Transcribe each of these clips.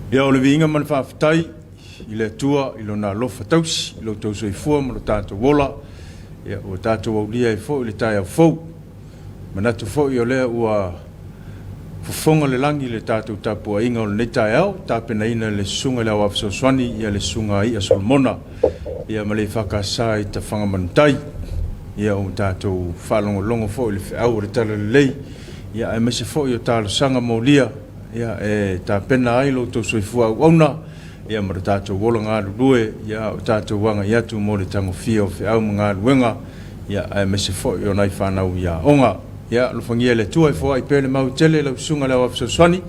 Ia, o le viiga ma le faafetai i le Atua i Lona alofa tausi i lo outou soifua ma lo tatou ola, ia, ua tatou aulia ai foi le taeao fou. Manatu foi o lea ua fofoga le lagi i le tatou tapuaiga o lenei taeao, tapenaina e le Susuga i le Aoao Fesoasoani, ia le Susuga I'a Solomona, ia ma le EFKS i Tafaga-manu-tai. Ia ua tatou faalogologo foi i le feau o le Talalelei, ia aemaise foi o talosaga molia, ia e tapena ai lo outou soifua auauna, ia ma lo tatou ola galulue, ia o tatou agai atu mo le tagofia o feau ma galuega, ia aemaise foi o nai fanau i aoga. Ia alofagia e le Atua e foai pea le mau tele i lau Susuga i le Aoao Fesoasoani,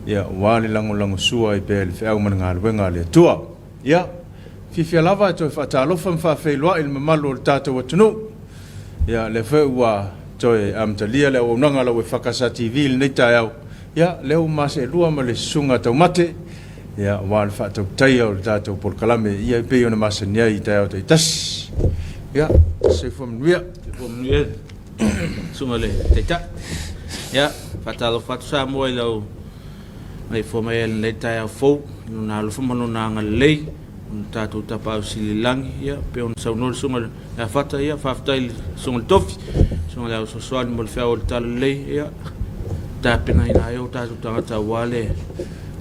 ia aua le lagolagosua ai pea i le feau ma le galuega a le Atua. Ia, fiafia lava e toe faatalofa ma faafeiloai i le mamalu o le tatou atunuu. Ia, lea foi ua toe amatalia le auaunaga a lau EFKS TV i lenei taeao. Ia, lea ua ma seelua ma le Susuga Taumate, ia, aua le faatautaia o le tatou polokalame, ia e pei ona masani ai i taeao taitasi. Ia, soifua manuia. Soifua manuia, Susuga i le Taitai. Ia, faatalofa atu Samoa i lau maleifua mai ai i lenei taeao fou, i Lona alofa ma Lona agalelei, o le tatou Tapaau Sili i le Lagi, ia, pei ona saunoa le Susuga ia Fata, ia, faafetai i le Susuga i le Tofi, Susuga i le Ao Fesoasoani mo le feau o le Talalelei, ia, tapenaina ai o tatou tagata aua le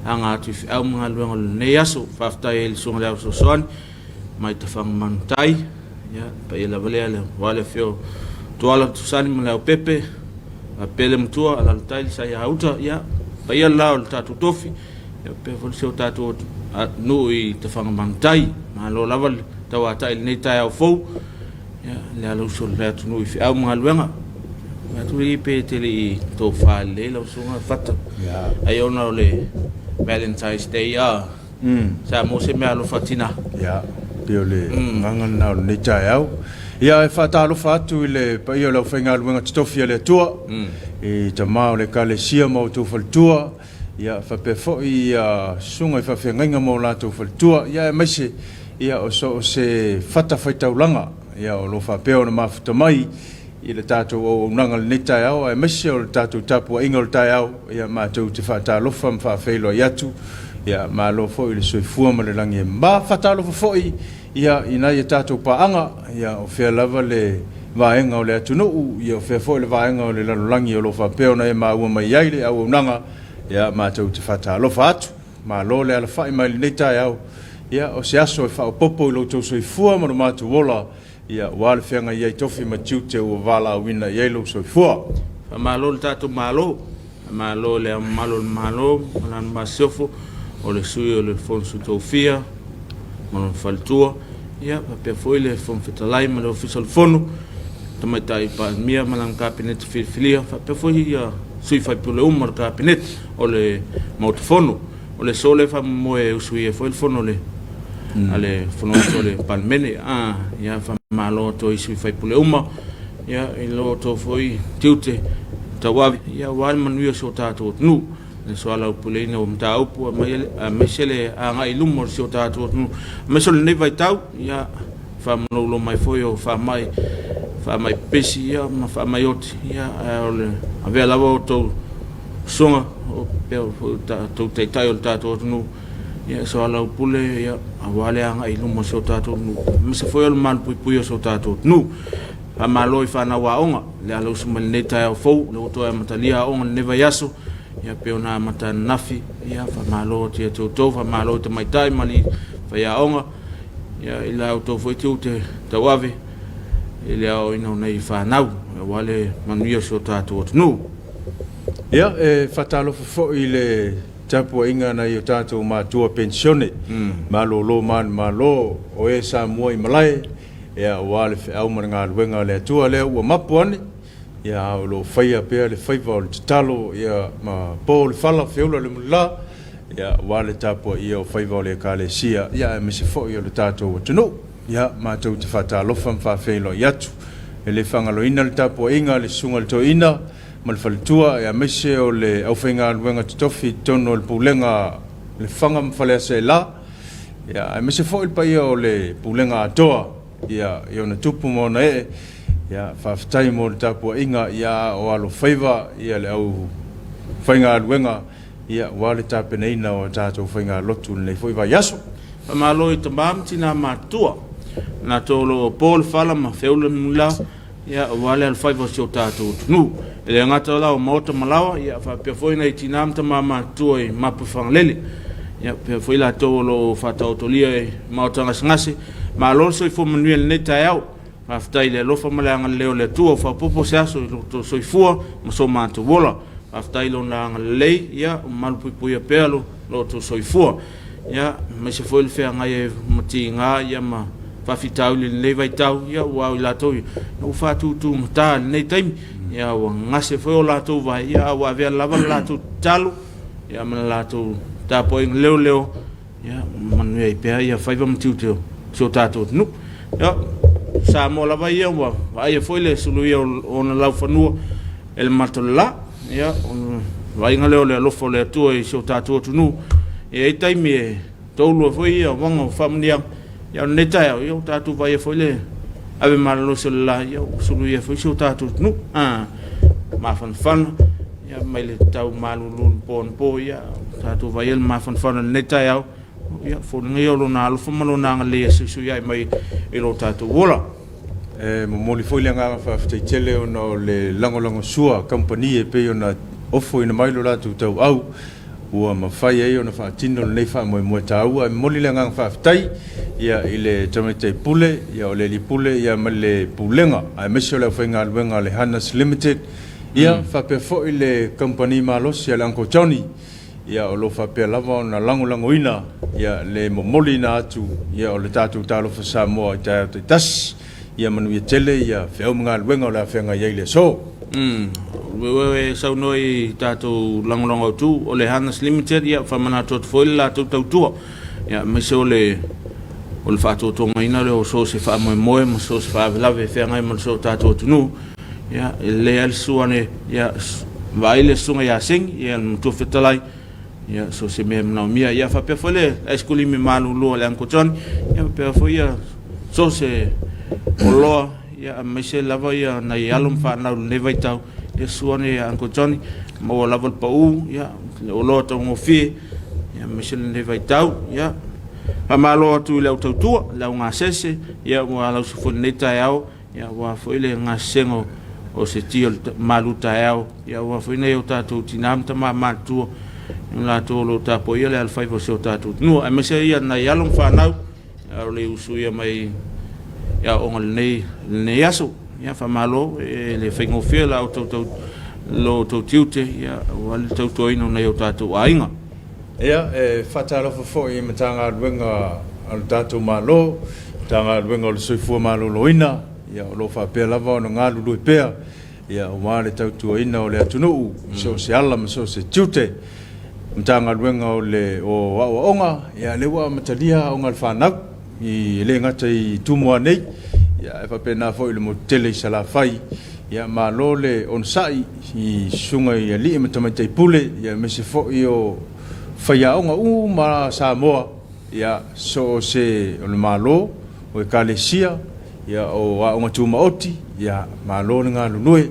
aga atu i feau ma galuega o lenei aso. Faafetai ai i le Susuga i le Ao Fesoasoani mai Tafaga Manutai, ia, paia lava lea aua le afio o Tuala Tusani ma Leaupepe, faapea le matua, alalatai le Saiauta, ia, paia le la o le tatou tofi, ia faapea foi si o tatou nuu i Tafaga Manutai. Malo lava le tauatai i lenei taeao fou, ia, le alausu o le atunuu i feau ma galuega. Atu i pe te le i tofa lelei lau susuga Fata. Ai ona o le Valentine's Day a. Sa maua se meaalofa a tina. Ia, pei o le agaga lena o lenei taeao. Ia, e faatalofa atu i le paia o le aufaigaluega totofi a le Atua, i tama o le Ekalesia ma outou faletua, ia, faapea foi susuga i faafeagaiga ma o latou faletua, ia, aemaise ia, o so o se fatafaitaulaga ia, o lo o faapea ona mafuta mai i le tatou auaunaga i lenei taeao, aemaise o le tatou tapuaiga o le taeao, ia, matou te faatalofa ma faafeiloai atu, ia, malo foi le soifua ma le lagi e mama. Faatalofa foi, ia, i nai a tatou paaga, ia, o fea lava le vaega o le atunuu, ia, o fea foi le vaega o le lalolagi o lo o faapea ona e maua mai ai le auaunaga, ia, matou te faatalofa atu. Malo le alafai mai i lenei taeao, ia, o se aso e faaopoopo i lo outou soifua ma lo matou ola, Ia, aua le feagai ai tofi ma tiute ua valaauina i ai lou soifua. Faamalo i le tatou Malo, faamalo i Le Ao Mamalu o le Malo ma Lana Masiofo, o le Sui o le Fono Sui Tofia ma lona faletua, ia faapea foi le Fofoga Fetalai ma le Ofisa o le Fono, Tamaitai Palemia ma lana Kapeneta filifilia, faapea foi ia sui faipule uma o le Kapeneta o le Maota Fono. O le aso lea e faamoemoe e usuia ai foi le fono le a le Fonousu a le Palemene. A, ia faamalo atu ai i sui usufono uma ia i lo outou foi tiute tauave ia aua le manuia o si o tatou atunuu. Le soalaupuleina o mataupu aemaise le agai i luma o si o tatou atunuu aemaise o lenei vaitau ia faamaloulo mai foi o faamai faamai pepesi ia ma faamai oti ia ae o le avea lava o outou susuga o pea foi o tatou taitai o le tatou atunuu ia e soalaupule ia aua le agai i luma o si o tatou atunuu aemaise foi o le malupuipuia o si o tatou atunuu. Faamalo i fanau aoga le alausu mai lenei taeao fou lea ua toe amatalia aoga lenei vaiaso ia pei ona amata ananafi ia faamalo atu ia te outou, faamalo i tamaitai ma alii faiaoga ia i la outou foi tiute tauave i le aoaoina o nei fanau aua le manuia o si o tatou atunuu. Ia, e faatalofa foi i le tapuaiga a nai o tatou matua penisione, malolo manumalo o e sa mua i malae, ia, aua le feau ma le galuega a le Atua lea ua mapu ane, ia, a o lo o faia pea le faiva o le tatalo, ia, ma po le fala, feula le mulila, ia, aua le tapuaia o faiva o le Ekalesia, ia, aemaise foi o le tatou atunuu. Ia, matou te faatalofa ma faafeiloai atu. E le faagaloina le tapuaiga a le Susuga i le Toeaina ma le faletua, aemaise o le aufaigaluega totofi i totonu o le Pulega Lefaga ma Faleaseela, ia, aemaise foi le paia o le Pulega atoa, ia, i ona tupu ma ona ee. Ia, faafetai mo le tapuaiga, ia, a o alofaiva, ia, le aufaigaluega. ia, aua le tapenaina o a tatou faigalotu i lenei foi vaiaso. Faamalo i tama ma tina matutua, latou o lo o po le fala ma feula le mulila, ia, aua le alofaiva o si o tatou atunuu. E le gata la o maota ma laoa, ia, faapea foi nai tina ma tama matutua i Mapuifagalele, ia, faapea foi latou o lo o faataotolia i maota gasegase. Malo le soifua manuia i lenei taeao. Faafetai i le alofa ma le agalelei o le Atua ua faaopoopo se aso i lo outou soifua ma so matou ola. Faafetai i Lona agalelei, ia, ua malupuipuia pea lo outou soifua. Ia, aemaise foi le feagai ai ma tiga ia ma faafitauli i lenei vaitau, ia aua o i latou ia, ua faatutugata i lenei taimi. Ia, ua gase foi o latou vae, ia, a ua avea lava le latou tatalo, ia, ma le latou tapuaiga leoleo, ia, manuia ai pea ia faiva ma tiute o si o tatou atunuu. Ia, Samoa lava ia ua vaaia foi le suluia o ona laufanua e le mata o le la. Ia, o le vaaiga lea o le alofa o le Atua i si o tatou atunuu. E i ai taimi e toulu ai foi ia uaga o faamanuiaga. Ia, o lenei taeao, ia, ua tatou vaaia foi le ave malolosi o le la, ia, ua suluia foi si o tatou atunuu. Ah, mafanafana, ia, mai le tau malulu i le po anapo, ia, ua tatou vaaia le mafanafana i lenei taeao. Ia, foliga ia o Lona alofa ma Lona agalelei e suisuiai mai i lo tatou ola. E momoli foi le agaga faafetai tele ona o le lagolagosua a kamupani e pei ona ofoina mai lo latou tauau ua mafai ai ona faatino lenei faamoemoe taua. E momoli le agaga faafetai ia i le Tamaitai Pule, ia o le Alii Pule ia ma le Pulega aemaise o le aufaigaluega a le Hanas Limited, ia faapea foi le kamupani malosi a le Uncle Johnny Ia, o lo o faapea lava ona lagolagoina ia le momoliina atu ia o le tatou Talofa Samoa i taeao taitasi. Ia manuia tele ia feau ma galuega o le a feagai ai i le aso. Ua e saunoa i tatou lagolago autu o le Harness Limited, ia faamanatu atu foi le latou tautua, ia aemaise o le o le faatotogaina lea o so o se faamoemoe ma so o se faalavelave e feagai ma so o tatou atunuu. Ia, e lelei lava le susu ane, ia, vaai le susuga ia Segi, ia, le matua fetalai, ia, so o se mea e manaomia. Ia, faapea foi le aisikulimi malulu a le Uncle Johnny, ia, faapea foi ia, so o se oloa, ia, aemaise lava ia nai alo ma fanau i lenei vaitau, ia, susu ane ia Uncle Johnny, maua lava le pau, ia, le oloa taugofie, ia, aemaise lenei vaitau, ia. Faamalo atu i le au tautua, le au gasese, ia, ua alausi foi i lenei taeao, Ia aua foi le gasesega o se ti o le malu taeao, ia aua foi nai o tatou tina ma tama matutua, i latou o lo o tapuaia le alofaiva o si o tatou atunuu, aemaise ia nai alo ma fanau o le usuia mai i aoaoga i lenei, lenei aso. Ia faamalo, e le faigofie la outou tau, lo outou tiute, ia aua le tautuaina o nai o tatou aiga. Ia, e faatalofa foi i Matagaluega a lo tatou Malo, Matagaluega o le Soifua Maloloina, ia, o lo o faapea lava ona galulue pea, ia, aua le tautuaina o le atunuu i so o se ala ma so o se tiute. Matagaluega o le o Aoaoga, ia, lea ua amatalia aoga a le fanau, i, e le gata i Tumua nei, ia, ae faapena foi i le motu tele i Salafai. Ia, malo le onosai i susuga i alii ma tamaitai pule, ia, aemaise foi o faiaoga uma a Samoa, ia, so o se o le Malo, o Ekalesia, ia, o aoga tumaoti, ia, malo le galulue,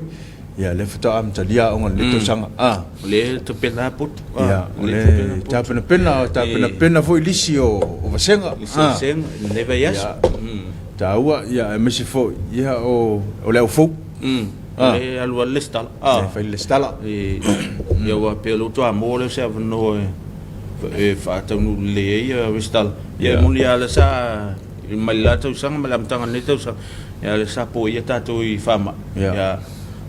ia, lea faatoa amatalia aoga i lenei tausaga. A. O lea e tapena lava poto. Ia, o lea e tapenapena, tapenapena foi lisi o vasega. Lisi o vasega i lenei vaiaso. Taua, ia, aemaise foi, ia, o le au fou. O lea e alu lava le lesitala. E fai le lesitala. Ia aua pei o lea faatoa maua lea o se avanoa e faataunuu lelei ai ia resitala. Ia e moni lava o lea sa mai le la tausaga ma le amataga o lenei tausaga, ia o lea sa poia tatou i faamai. Ia lea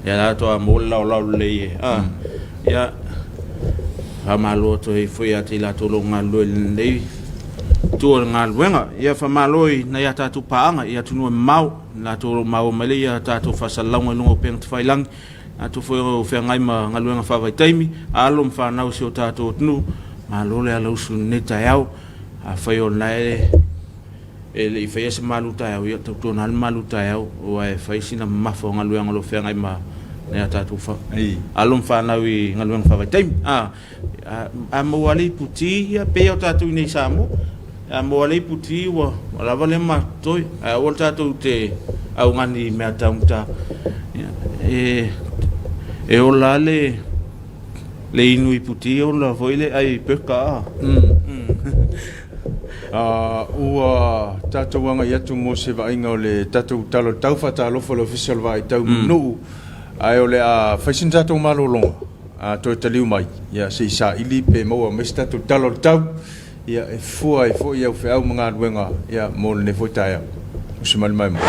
faatoa maua le laolao lelei e ia faamalo atu ai foi ia te i latou o lo o galulue i lenei itu o le galuega. Ia faamalo i nai a tatou paaga i atunuu e mamao. Latou o lo o maua mai lea tatou faasalalauga i luga o upega tafailagi, latou foi o lo o feagai ma galuega faavaitaimi, alo ma fanau o si o tatou atunuu, malo le alausu i lenei taeao. Afai o lena e le i faia se malu taeao, ia tautuana le malu taeao, aua e fai sina mamafa o galuega o lo o feagai ma nai a tatou alo ma fanau i galuega faavaitaimi. A maua lava le iputi, ia pei lava o tatou i inei i Samoa, a maua lava le iputi ua lava lea ma totoe, ae aua tatou te augani i mea taugata. E ola lava Le inu iputi ona foi le ai peka a. Ua tatou agai atu mo se vaaiga o le tatou Tala o le Tau Faatalofa o le Ofisa o le Vaai Tau ma Nuu, ae o le a fai sina tatou malologa, a toe taliu mai, ia se i saili pe maua mai se tatou Tala o le Tau, ia e fua ai foi au feau ma galuega ia mo lenei foi taeao. Usi mai le maimoa.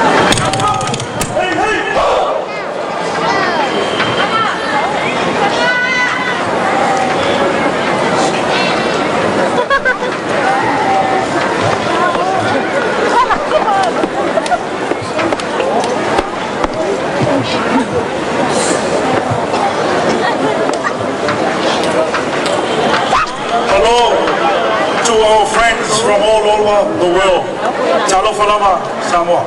Hello to our friends from all over the world. Talofa lava, Samoa.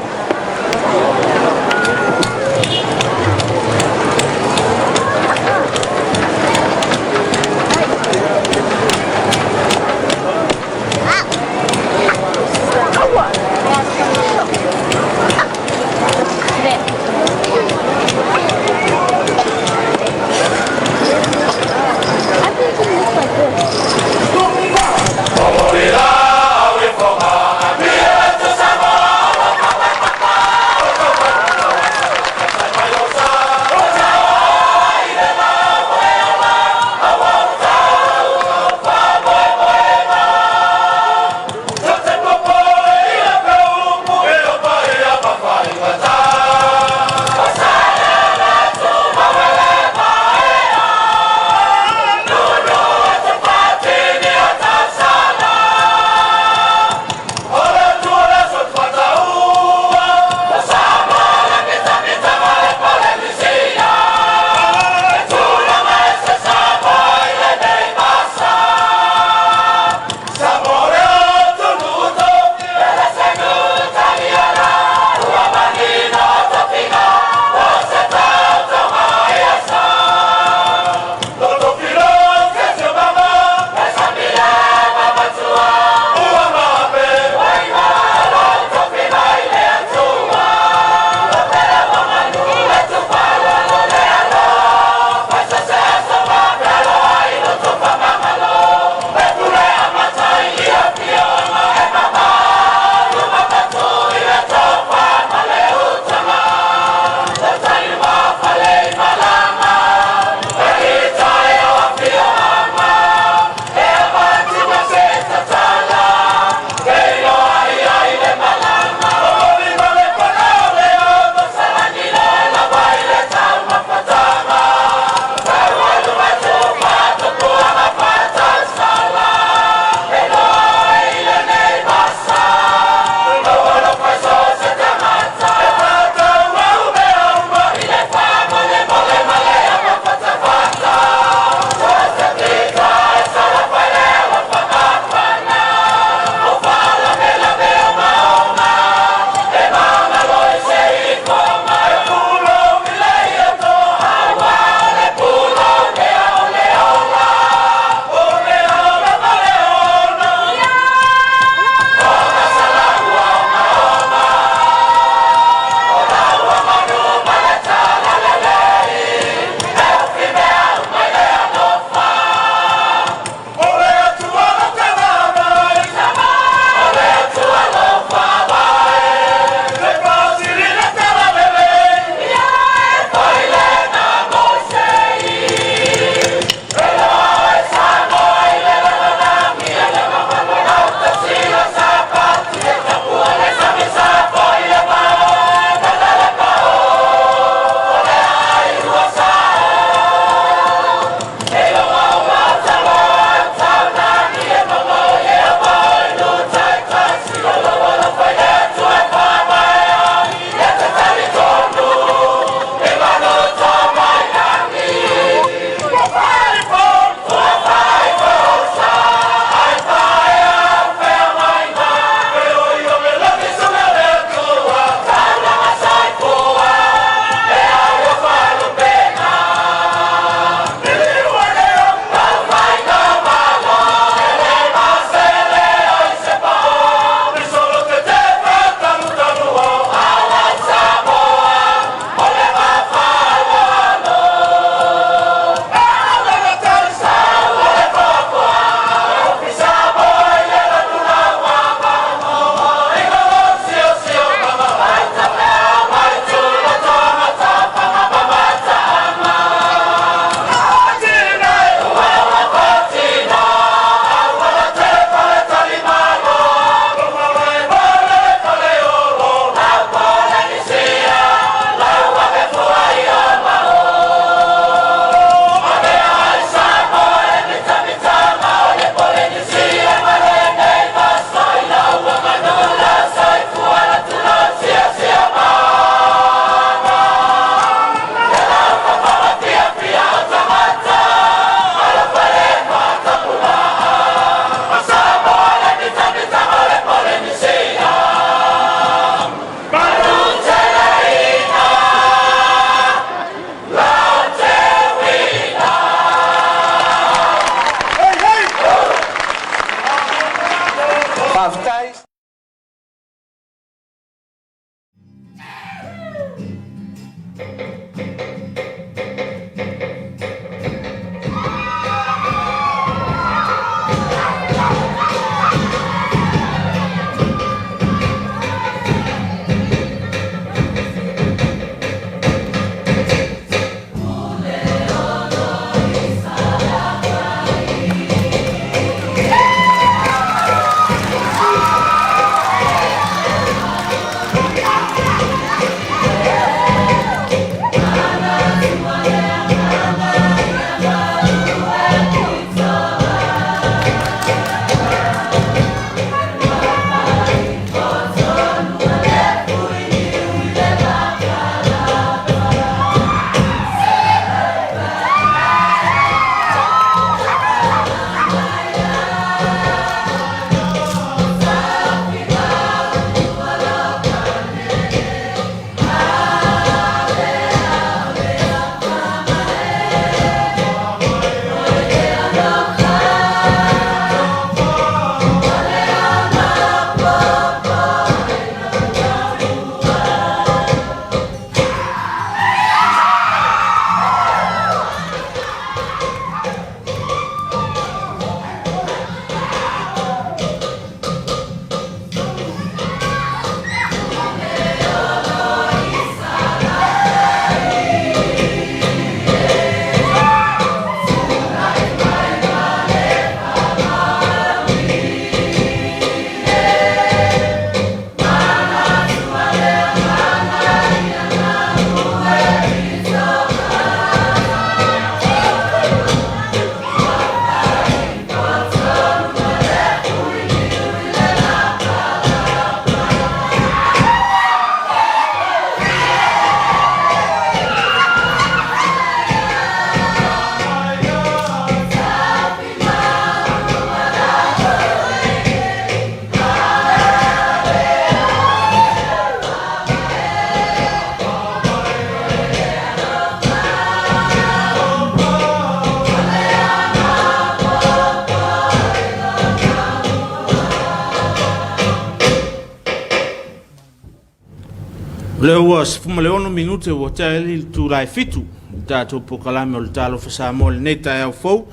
lea ua 16 minute ua tea ai le itula e 7 i le tatou polokalame o le Talofa Samoa i lenei taeao fou.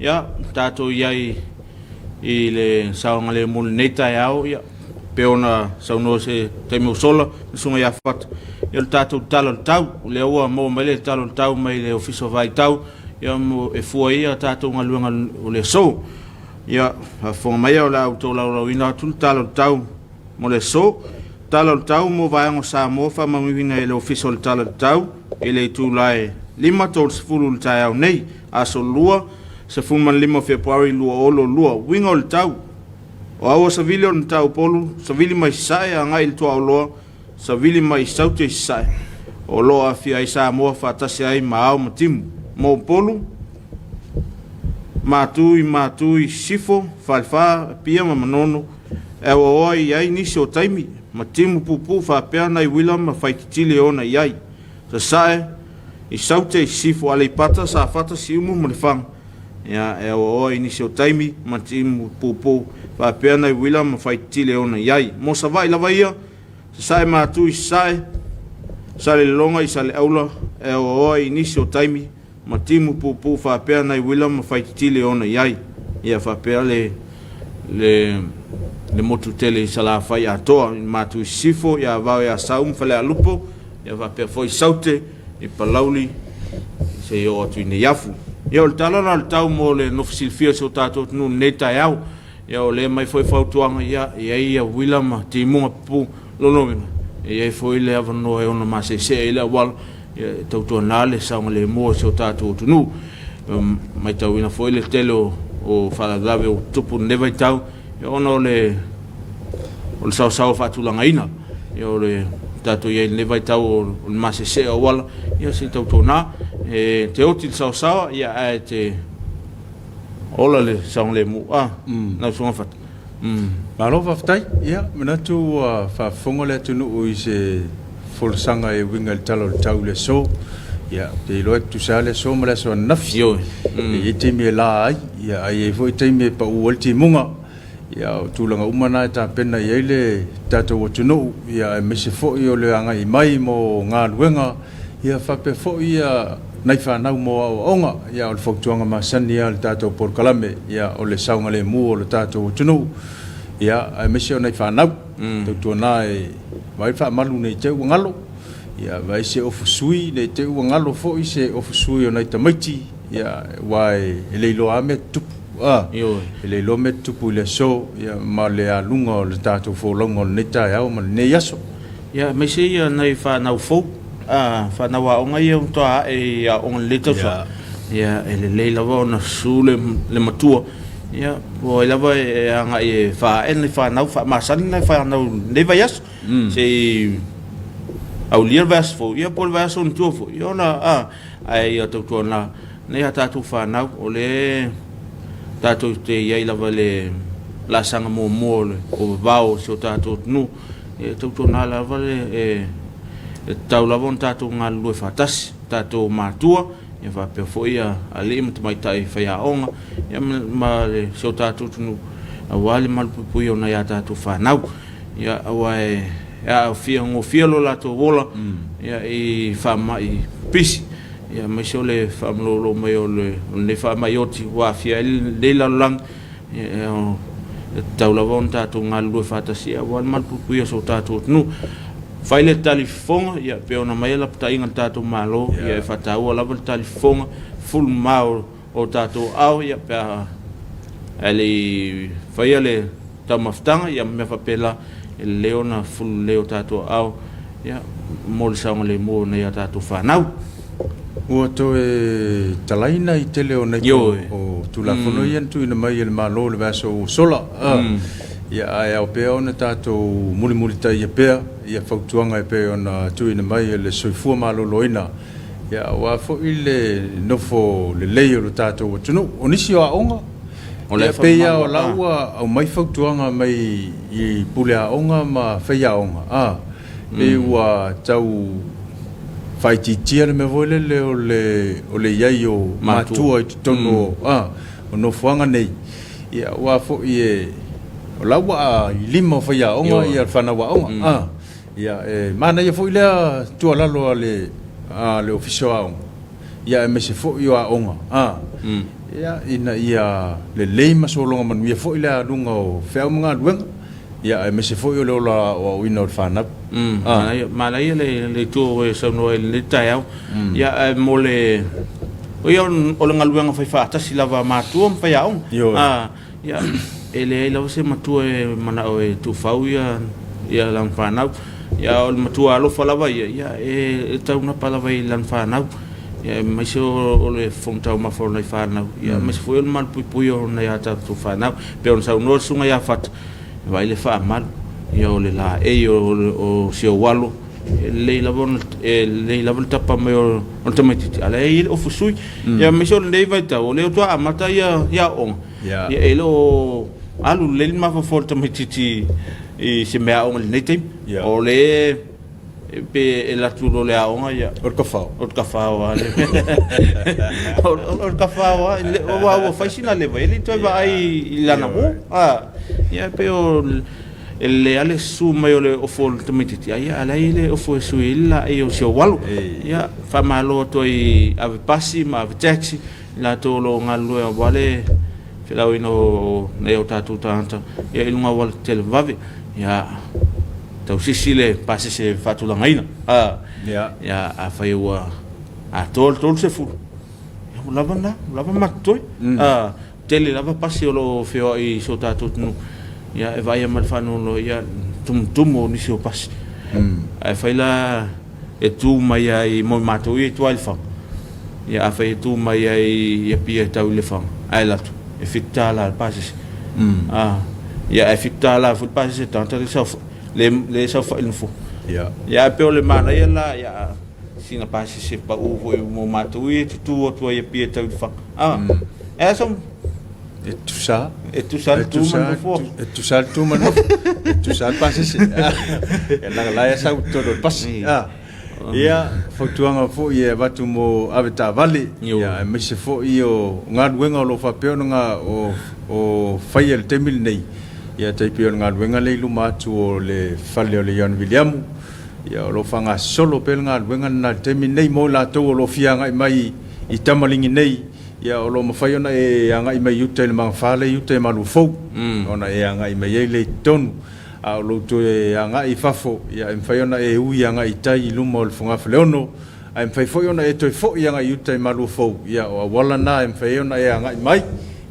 Ia, tatou i ai i le saogalemu i lenei taeao, ia, pei ona saunoa i se taimi ua sola le Susuga ia Fata, ia o le tatou tala o le tau, o lea ua maua mai le tala o le tau mai le Ofisa o Vaitau, ia, mo, e fua ai a tatou galuega o le aso. Ia, faafofoga mai o le a ou tolaulauina atu le tala o le tau mo le aso. Tala o le Tau mo Vaega o Samoa faamauina e le Ofisa o le Tala o le Tau i le itula e 5:30 i le taeao nei, aso Lua, 15 o Fepuari 2022. Uiga o le tau, O aua savili o le Mataupolu, savili mai sasae agai i le Tuaoloa, savili mai Saute i sasae, o lo o aafia ai Samoa faatasi ai ma ao ma timu. Mo Upolu, Matu i Matu i Sisifo, Falefa, Apia ma Manono, E auaoa i ai nisi o taimi, ma timu puupuu faapea nai uila ma faititili e ona i ai. Sasae, i Saute, i Sisifo, Aleipata, Safata, Siumu ma Lefaga. Ia, e auaoa i nisi o taimi, ma timu puupuu faapea nai uila ma faititili e ona i ai. Mo Savaii lava ia, Sasae Matu i Sasae, Salelologa i Saleaula, e auaoa i nisi o taimi, ma timu puupuu faapea nai uila ma faititili e ona i ai. Ia faapea le, le, le motu tele i Salafai atoa, i Matu i Sisifo, i Avao i Asau ma Falealupo, ia faapea foi Saute, i Palauli, seia oo atu i Neiafu. Ia o le tala la o le tau mo le nofo silafia o si o tatou atunuu i lenei taeao. Ia o lea aumai foi fautuaga, ia e i ai ia uila ma timuga pupuu loloina, e i ai foi le avanoa e ono maseesee ai le auala, ia e tautuana le saogalemu o si o tatou atunuu. E matauina foi le tele o, o faalavelave ua tutupu i lenei vaitau, ia ona o le, o le saosaoa faatulagaina. Ia o le tatou i ai i lenei vaitau o le maseesee o auala, ia se i tautuana, e te oti le saosaoa, ia ae te Ola le saogalemu a lau Susuga Fata. Malo faafetai. Ia, manatu ua faafofoga le atunuu i se folasaga e uiga i le Tala o le Tau i le aso. Ia, ou te iloa e tutusa lava le aso ma le aso ananafi. Ioe. E i ai taimi e la ai, ia, ae i ai foi taimi e pau ai le timuga. Ia, o tulaga uma na e tapena i ai le tatou atunuu, ia, aemaise foi o le agai mai mo galuega, ia, faapea foi ia nai fanau mo aoaoga. Ia, o le fautuaga masani lava a le tatou polokalame, ia, o le saogalemu o le tatou atunuu, ia, aemaise o nai fanau. Tautuana e vaai le faamalu ne i te i ua galo, ia, vaai se ofu sui ne i te i ua galo foi se ofu sui o nai tamaiti, Ia, aua e le iloa lava mea tutupu, a, Ioe. e le iloa mea tutupu i le aso, ia, ma le aluga o le tatou folauga o lenei taeao ma lenei aso. Ia, aemaise ia nai fanau fou, a, fanau aoga ia ua matua ae i aoga i lenei tausaga. Ia, e lelei lava ona susu le, le matua, ia, po o ai lava e agai e faaae nai fanau, faamasani nai fanau i lenei vaiaso, se i aulia le vaiaso fou, ia po o le vaiaso ona tua foi, ia ona, a, Ae ia tautuana nei a tatou fanau, o lea tatou te i ai lava i le laasaga muamua o le o vavao o si o tatou atunuu, e tautuana lava le e tatau lava ona tatou galulue faatasi, tatou matua, ia faapea foi ia alii ma tamaitai faiaoga, ia ma le si o tatou atunuu aua le malupuipuia o nai a tatou fanau. Ia, aua e aafia gofie lo latou ola ia, i faamai pisi, ia, aemaise o le faamalolo mai o lenei faamai oti ua aafia ai lenei lalolagi. Ia, e tatau lava ona tatou galulue faatasi aua le malupuipuia o so tatou atunuu. Fai le talifofoga, ia, pei ona aumai lapataiga a le tatou Malo, ia, e faataua lava le talifofoga, fulu mama o tatou aao, ia, pe a ae le i faia le taumafataga, ia, ma mea faapela, e lelei ona fulu lelei o tatou aao, ia, mo le saogalemu o nai a tatou fanau. Ua toe talaina i tele o nai o Tulafono ia na tuuina mai e le Malo i le vaiaso ua sola. Ia, ae ao pea ona tatou mulimulitaia pea ia fautuaga e pei ona tuuina mai e le Soifua Maloloina, ia, aua foi le nofo lelei o le tatou atunuu. O nisi o aoga, O le Ia, pei lava o la ua aumai fautuaga mai i pule aoga ma faiaoga, a, pei ua tau faaitiitia le mea foi lele o le, o le i ai o matua i totonu o, a, o nofoaga nei. Ia, aua foi e, o la ua i lima o faiaoga ia le fanau aoga, a. Ia, e manaia foi lea tuualalo a le a le Ofisa o Aoga, ia aemaise foi o aoga, a, ia, ina ia lelei ma sologa manuia foi le aluga o feau ma galuega, ia aemaise foi o le ola aoaoina o le fanau. A. Manaia, manaia le, le itu ua e saunoa ai i lenei taeao. Ia, ae mo le, o ia o le galuega fai faatasi lava a matua ma faiaoga. Ioe. A, Ia, e leai lava se matua e manao e tuufau ia ia lana fanau. Ia, a o le matua alofa lava ia, ia e, e taunapa lava i lana fanau. Ia, aemaise o, o le fofoga taumafa o nai fanau. Ia, aemaise foi o le malupuipuia o nai a tatou fanau. E pei ona saunoa le susuga ia Fata, e vaai le faamalu, ia o le laei o, o si ou alo, e lelei lava ona, e lelei lava le tapa mai o, o le tamaitiiti, a o la e i ai le ofu sui. Ia, aemaise o lenei vaitau, o lea faatoa amata ia, ia aoaoga. Yeah. Ia, e le o alu lelei le mafaufau o le tamaitiiti i se mea aoga i lenei taimi. Yeah. O le pe e alu atu loa le aoga, ia. O le kafao. O le kafao lava. O le kafao lava. Aua ua fai sina leva, e le i toe vaai i lana uo. Ah, ia, e pei o e lelei lava le susu mai o le ofo o le tamaitiiti, a ia, a o la e i ai le ofo e sui ai le laei o si ou alo. Ia, faamalo atu ai i ave pasi ma ave taxi, i latou o lo o galulue aua le felauaiina o nai o tatou tagata ia i luga o auala televavave. Ia tausisi le pasese faatulagaina. Ia afai ua atoa le 30, ia ua lava lena, ua lava ma totoe. Tele lava pasi o lo o feoai i so tatou atunuu. Ia e vaaia ma le faanoanoa ia tumutumu o nisi o pasi. Ae fai la e tu mai ai mo matou ia i tua i Lefaga. Ia afai e tu mai ai i Apia e tau i Lefaga, ae alu atu, e $7 le pasese. Ia ae $7 foi le pasese tagata le saofai, le, le saofai i le nofoa. Ia ae pei o le manaia la, ia sina pasese pau foi mo matou ia e tutu atu ai i Apia e tau i Lefaga. E a sau E tutusa. E tutusa le tu ma le nofoa. E tutusa le tu ma le nofoa. E tutusa le pasese. Ia leaga la e sau i totonu o le pasi. Ia, fautuaga foi e avatu mo avetaavale, ia aemaise foi o galuega o lo o faapea ona o, o faia i le taimi lenei. Ia tai pei o le galuega lea i luma atu o le fale o le Ioane Viliamu, ia o lo o faagasolo pea le galuega lena i le taimi lenei mo i latou o lo o fia agai mai i Tamaligi nei. Ia, o lo o mafai ona e agai mai i uta i le magafa lea i uta i Maluafou, ona e agai mai ai lea i totonu. A o lou toe agai i fafo, ia, e mafai ona e ui agai i tai i luma o le fogafaleono, ae mafai foi ona e toe foi agai i uta i Maluafou. Ia, o auala na e mafai ai ona e agai mai,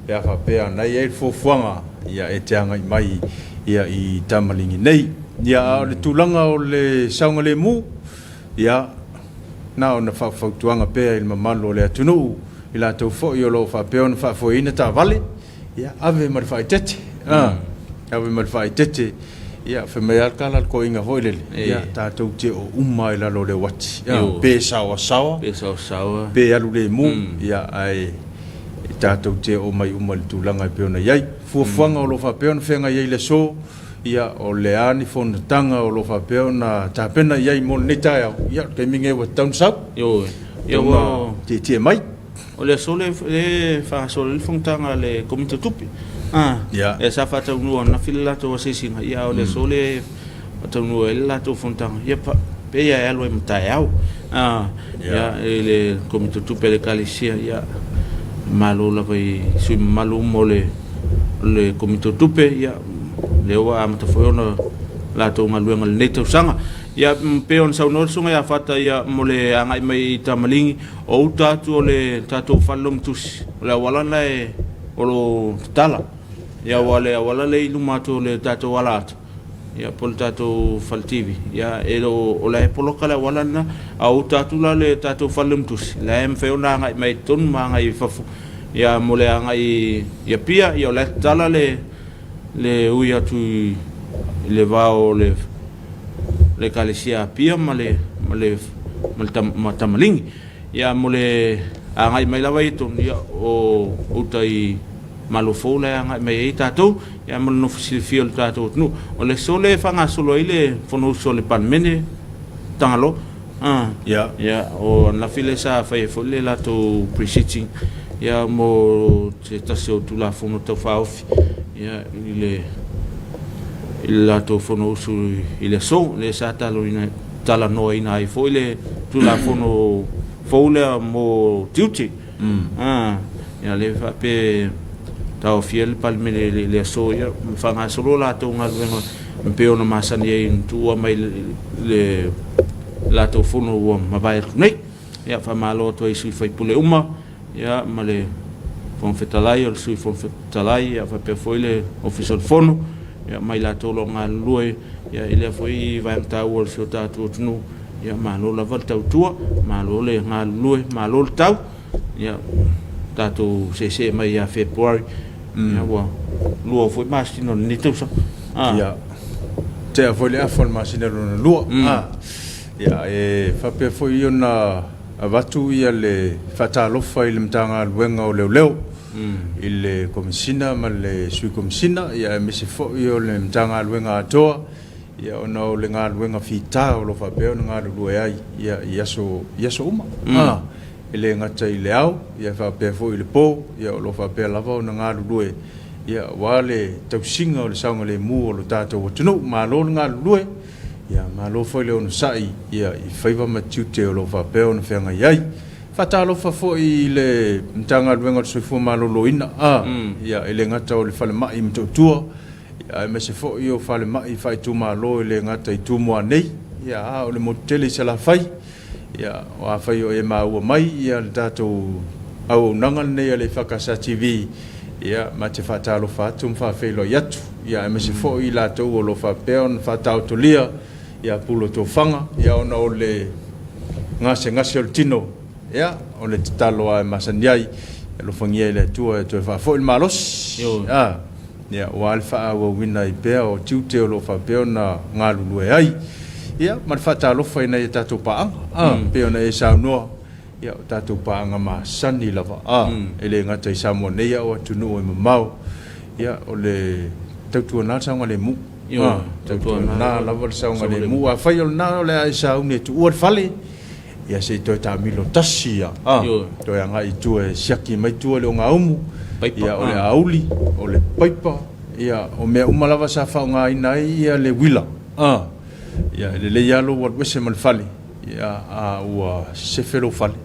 pe a faapea o na e i ai le fuafuaga, ia, e te agai mai, ia, i Tamaligi nei. Ia, a o le tulaga o le saogalemu, Ia, na ona faufautuaga pea i le mamalu o le atunuu, i latou foi o lo o faapea ona faafoeina taavale, ia, ave ma le faaeteete, a, ave ma le faaeteete. Ia, fai mai lava le tala a le toeaina foi lele, ia, tatou te oo uma lava i lalo o le uati, a, pe saoasaoa, pe saoasaoa, pe alu lemu, ia, ae tatou te oo mai uma i le tulaga e pei ona i ai. Fuafuaga o lo o faapea ona feagai ai i le aso, Ia, o le a ni fonotaga o lo o faapea ona tapena i ai mo lenei taeao? Ia, o le taimi lenei ua tatau ona sau. Ioe. Ia, Tatau ua ona tietie mai. O le aso lea e faagasolo ai le fonotaga a le Komiti o Tupe. Ah, Ia. Ia sa faataunuu ananafi le latou asiasiga, ia a o le aso lea e faataunuu ai le latou fonotaga, ia pei lava e alu ai ma taeao. Ah, Ia. Ia, i le Komiti o Tupe a le Ekalesia, ia, malo lava i sui usufono mamalu uma o le o le Komiti o Tupe, ia, lea ua amata foi ona latou galuega i lenei tausaga. Ia, pei ona saunoa le Susuga ia Fata, ia, mo le agai mai i Tamaligi, o uta atu o le tatou fale logitusi, o le auala lena e, o lo o tatala. Ia, aua o le auala lea i luma atu o le tatou ala ata, ia, po o le tatou fale TV, ia, e le o, o la e poloka le auala lena, a o uta atu la le tatou fale logitusi, la e mafai ona agai mai i totonu ma agai i fafo. Ia, mo le agai i Apia, ia, o la e tatala le, le ui atu i le va o le, le Ekalesia Apia ma le, ma le, ma le ma Tamaligi. Ia, mo le agai mai lava i totonu, ia, o uta i Malofou la e agai mai ai tatou, ia, ma le nofo silafia o le tatou atunuu. O le aso lea e faagasolo ai le Fonousu a le Palemene, Tagaloa. Ah, Ia. Ia, o ananafi lea sa fai ai foi le latou pre-sitting, ia, mo se tasi o Tulafono Tau Faaofi, ia, i le, i le latou Fonousu i le aso, lea sa talanoaina ai foi le Tulafono fou lea mo tiute. Ia lea faapea e taofia le Palemene i le aso, ia ma faagasolo latou galuega e pei ona masani ai ona tuua mai le latou fono ua mavae atu nei. Ia faamalo atu ai i sui usufono uma ia ma le Fofoga Fetalai, o le Sui Fofoga Fetalai ia faapea foi le Ofisa o le Fono ia ma i latou o lo o galulue ia i lea foi vaega taua o si o tatou atunuu. Ia malo lava le tautua, malo le galulue, malo le tau. Ia tatou seesee mai ia February, ia ua lua foi masina o lenei tausaga. Ia, tea foi le afa o le masina lona lua. Ia, e faapea foi ona avatu ia le faatalofa i le Matagaluega o Leoleo, i le Komesina ma le Sui Komesina, ia aemaise foi o le Matagaluega atoa, ia ona o le galuega fita o lo o faapea ona galulue ai ia i aso i aso uma. E le gata i le ao, ia faapea foi i le po, ia o lo o faapea lava ona galulue ia aua le tausiga o le saogalemu o lo tatou atunuu. Malo le galulue, ia malo foi le onosai ia i faiva ma tiute o lo o faapea ona feagai ai. Faatalofa foi i le Matagaluega o le Soifua Maloloina, ia e le gata o le falemai i Motootua, aemaise foi o falemai faaitumalo e le gata i Tumua nei, ia, a o le motu tele i Salafai. Ia, afai o e maua mai ia le tatou auaunaga lenei a le EFKS TV, ia, ma te faatalofa atu ma faafeiloai atu, ia, aemaise foi i latou o lo o faapea ona faataotolia ia pulu o tofaga, ia, ona o le gasegase o le tino, ia, o le tatalo lava e masani ai, alofagia e le Atua e toe faafoi le malosi, ia, aua le faaauauina ai pea o tiute o lo o faapea ona galulue ai. Ia, ma le faatalofa i nai a tatou paaga, e pei ona e saunoa, ia, o tatou paaga masani lava, e le gata i Samoa nei, a o atunuu e mamao. Ia, o le tautuana le saogalemu. Tautuana lava le saogalemu. Afai o lena o le a e sauni e tuua le fale, ia se i toe taamilo tasi ia, toe agai i tua e siaki mai tua le ogaumu, ia o le auli, o le paipa, ia o mea uma lava sa faaaogaina ai ia le uila, ia e lelei lava lou alu ese ma le fale, ia a ua sefe lou fale,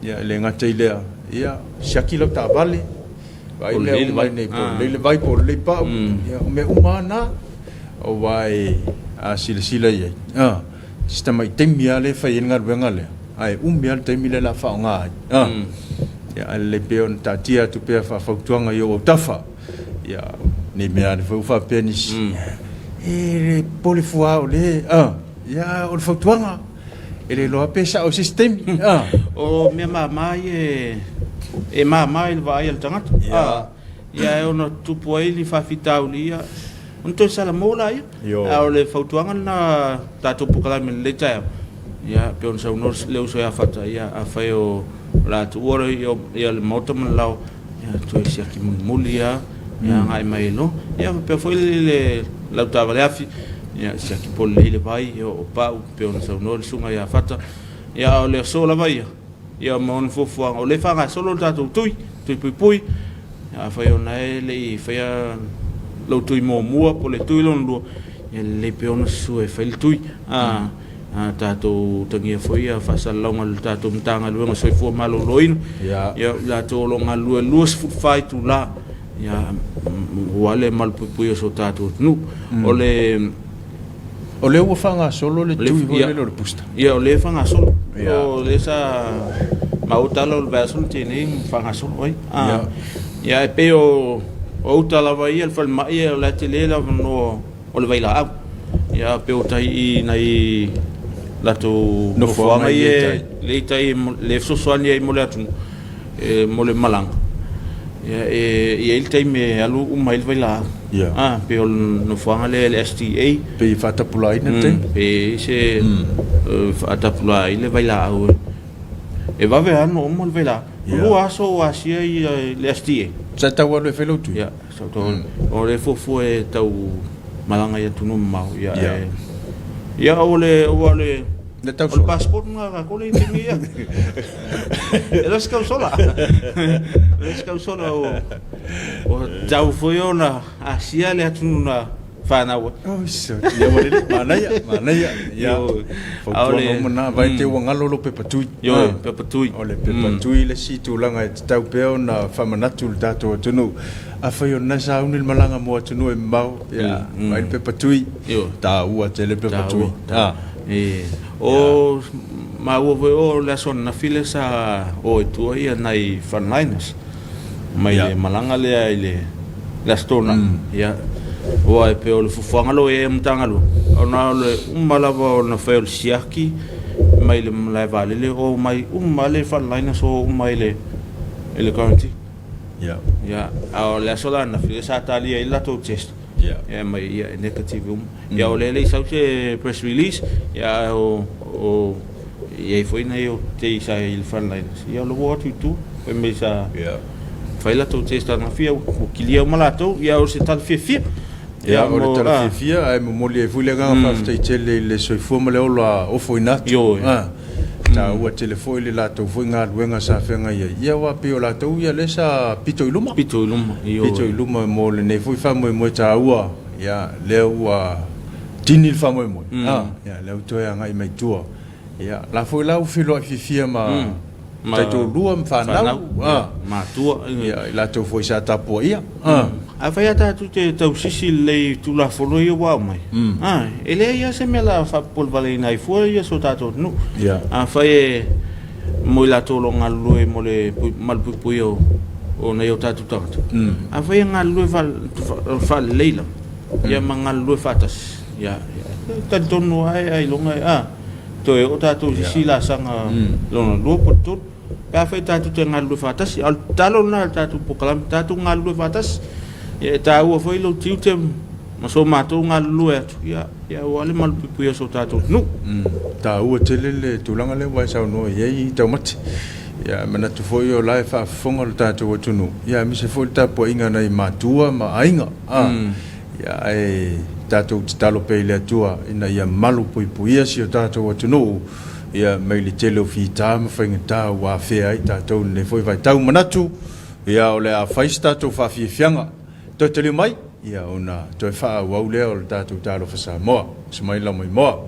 ia e le gata i lea, ia siaki lau taavale, vaai mea uma i inei po o lelei le vai po o lelei pau, ia o mea uma lava na, aua a silasila i ai, si tamai taimi lava lea e fai ai le galuega lea, ae umi lava le taimi lea o le a faaaoga ai. Ia, ae lelei pea ona taatia atu pea faafautuaga i ou autafa. Ia, ne i mea ane foi ua faapea nisi, e le popole fua o lea, ia, o le fautuaga, e le iloa pe sao i se isi taimi. O mea mama ia e mama i le vaai a le tagata. Ia e ono tutupu ai ni faafitauli ia ona toe salamo laia. A o le fautuaga lena tatou polokalame i lenei taeao, ia pei ona saunoa le uso ia Fata, ia afai o le a tuua ia le maota ma le laoa, ia toe siaki mulimuli lava ia agai mai ai loa. Ia faapea foi le lau taavale afi, ia siaki pololei le vai, ia o pau pei ona saunoa le susuga ia Fata. Ia a o le aso lava ia, Ia ma ona fuafuaga, o lea e faagasolo le tatou tui, tui puipui. Afai o lena e le i faia lou tui muamua po o le tui lona lua, ia lelei pea ona susu e fai le tui. A tatou utagia foi ia faasalalauga a le tatou Matagaluega o Soifua Maloloina, ia i latou o lo o galulue 24 itula, ia aua le malupuipuia o si o tatou atunuu. O le O lea ua faagasolo le tui foi lele o le booster. Ia, o lea e faagasolo. O lea sa maua tala o le vaiaso na tea nei na faagasolo ai. Ia, e pei o uta lava ia le falemai o la e tele le avanoa o le vailaau. Ia, pei o tai i nai latou nofoaga ia lea i tai lea e fesoasoani ai mo le atunuu. E mo le malaga, ia, e i ai le taimi e alu uma ai le vailaau. Ia. Ah, pei o le nofoaga lea le STA. Pei e faatapulaaina le taimi. Pe i ai se faatapulaa ai le vailaau. E vave lava ona uma le vailaau. Ia. 2 aso o asia le STA. Sa tau alu e fai lou tui? Ia, sa tau alu. O lea e fuafua e tau malaga i atunuu mamao. Ia, Ia. ia o le, ua o le Le tau O le passport lena a tatou lea e i taimi ia. E le o se tausola. E le o se tausola o tatau foi ona asia le atunuu na fanau ai. Ia ua lelei, manaia, manaia. Ia, fautuaga uma na, vaai te ua galo lou pepa tui. Ioe, pepa tui. O le pepa tui le isi tulaga e tatau pea ona faamanatu i le tatou atunuu. Afai o lena sauni le malaga mo atunuu e mamao, ia, vaai le pepa tui. Taua tele le pepa tui. O maua foi o le aso ananafi lea sa o ai tua ia nai frontliners mai le malaga lea i le Aso Toonai. Ia, aua e pei o le fuafuaga lea ua i ai a Matagaluega, ona o le uma lava ona fai o le siaki mai le malae vaalele, o mai uma lava le frontliners o uma i le quarantine. Ia, a o le aso la ananafi lea sa talia ai le latou test, ia mai ia e negative uma. Ia o lea e le i sau se press release, ia ae o i ai foi nai o tei sa i le frontliners, ia o le ua o atu i tua, fai mai sa fai latou test ananafi, ia ua kilia uma latou, ia o se tala fiafia. Ia, o le tala fiafia, ae momoli ai foi le agaga faafetai tele i le soifua ma le ola ofoina atu. Ioe. Taua tele foi le latou foi galuega sa feagai ai, ia aua pei o latou ia lea sa pito i luma. Pito i luma, ioe. Pito i luma mo lenei foi faamoemoe taua, ia lea ua tini le faamoemoe, ia lea ua toe agai mai tua. Ia, la foi la ua feiloai fiafia ma taitoalua ma fanau, matua, ia, i latou foi sa tapuaia. Afai lava tatou te tausisi lelei i Tulafono ia ua aumai, e leai lava se mea o le a faapolevaleina ai fua si o tatou atunuu. Afai e mo i latou o lo o galulue mo le malupuipuia o nai o tatou tagata, afai e galulue faalelei lava, ia ma galulue faatasi, ia, e talitonu lava ailoga e toe oo tatou i se isi laasaga lona lua po o le tolu. Pe afai tatou te galulue faatasi, a o le tatalo lena i le tatou polokalame, tatou galulue faatasi. Ia e taua foi lou tiute ma so matou galulue atu, ia, ia aua le malupuipuia o so tatou atunuu. Taua tele le tulaga lea ua e saunoa i ai Taumati. Ia, e manatu foi o la e faafofoga lo tatou atunuu, ia aemaise foi le tapuaiga a nai matua ma aiga. Ia, ae tatou tatalo pea i le Atua ina ia malupuipuia si o tatou atunuu, ia, mai le tele o fita ma faigata ua afea ai tatou i lenei foi vaitau. Manatu, ia, o le a fai se tatou faafiafiaga, toe taliu mai, ia, ona toe faaauau lea o le tatou Talofa Samoa. Usu mai Laumai-moa.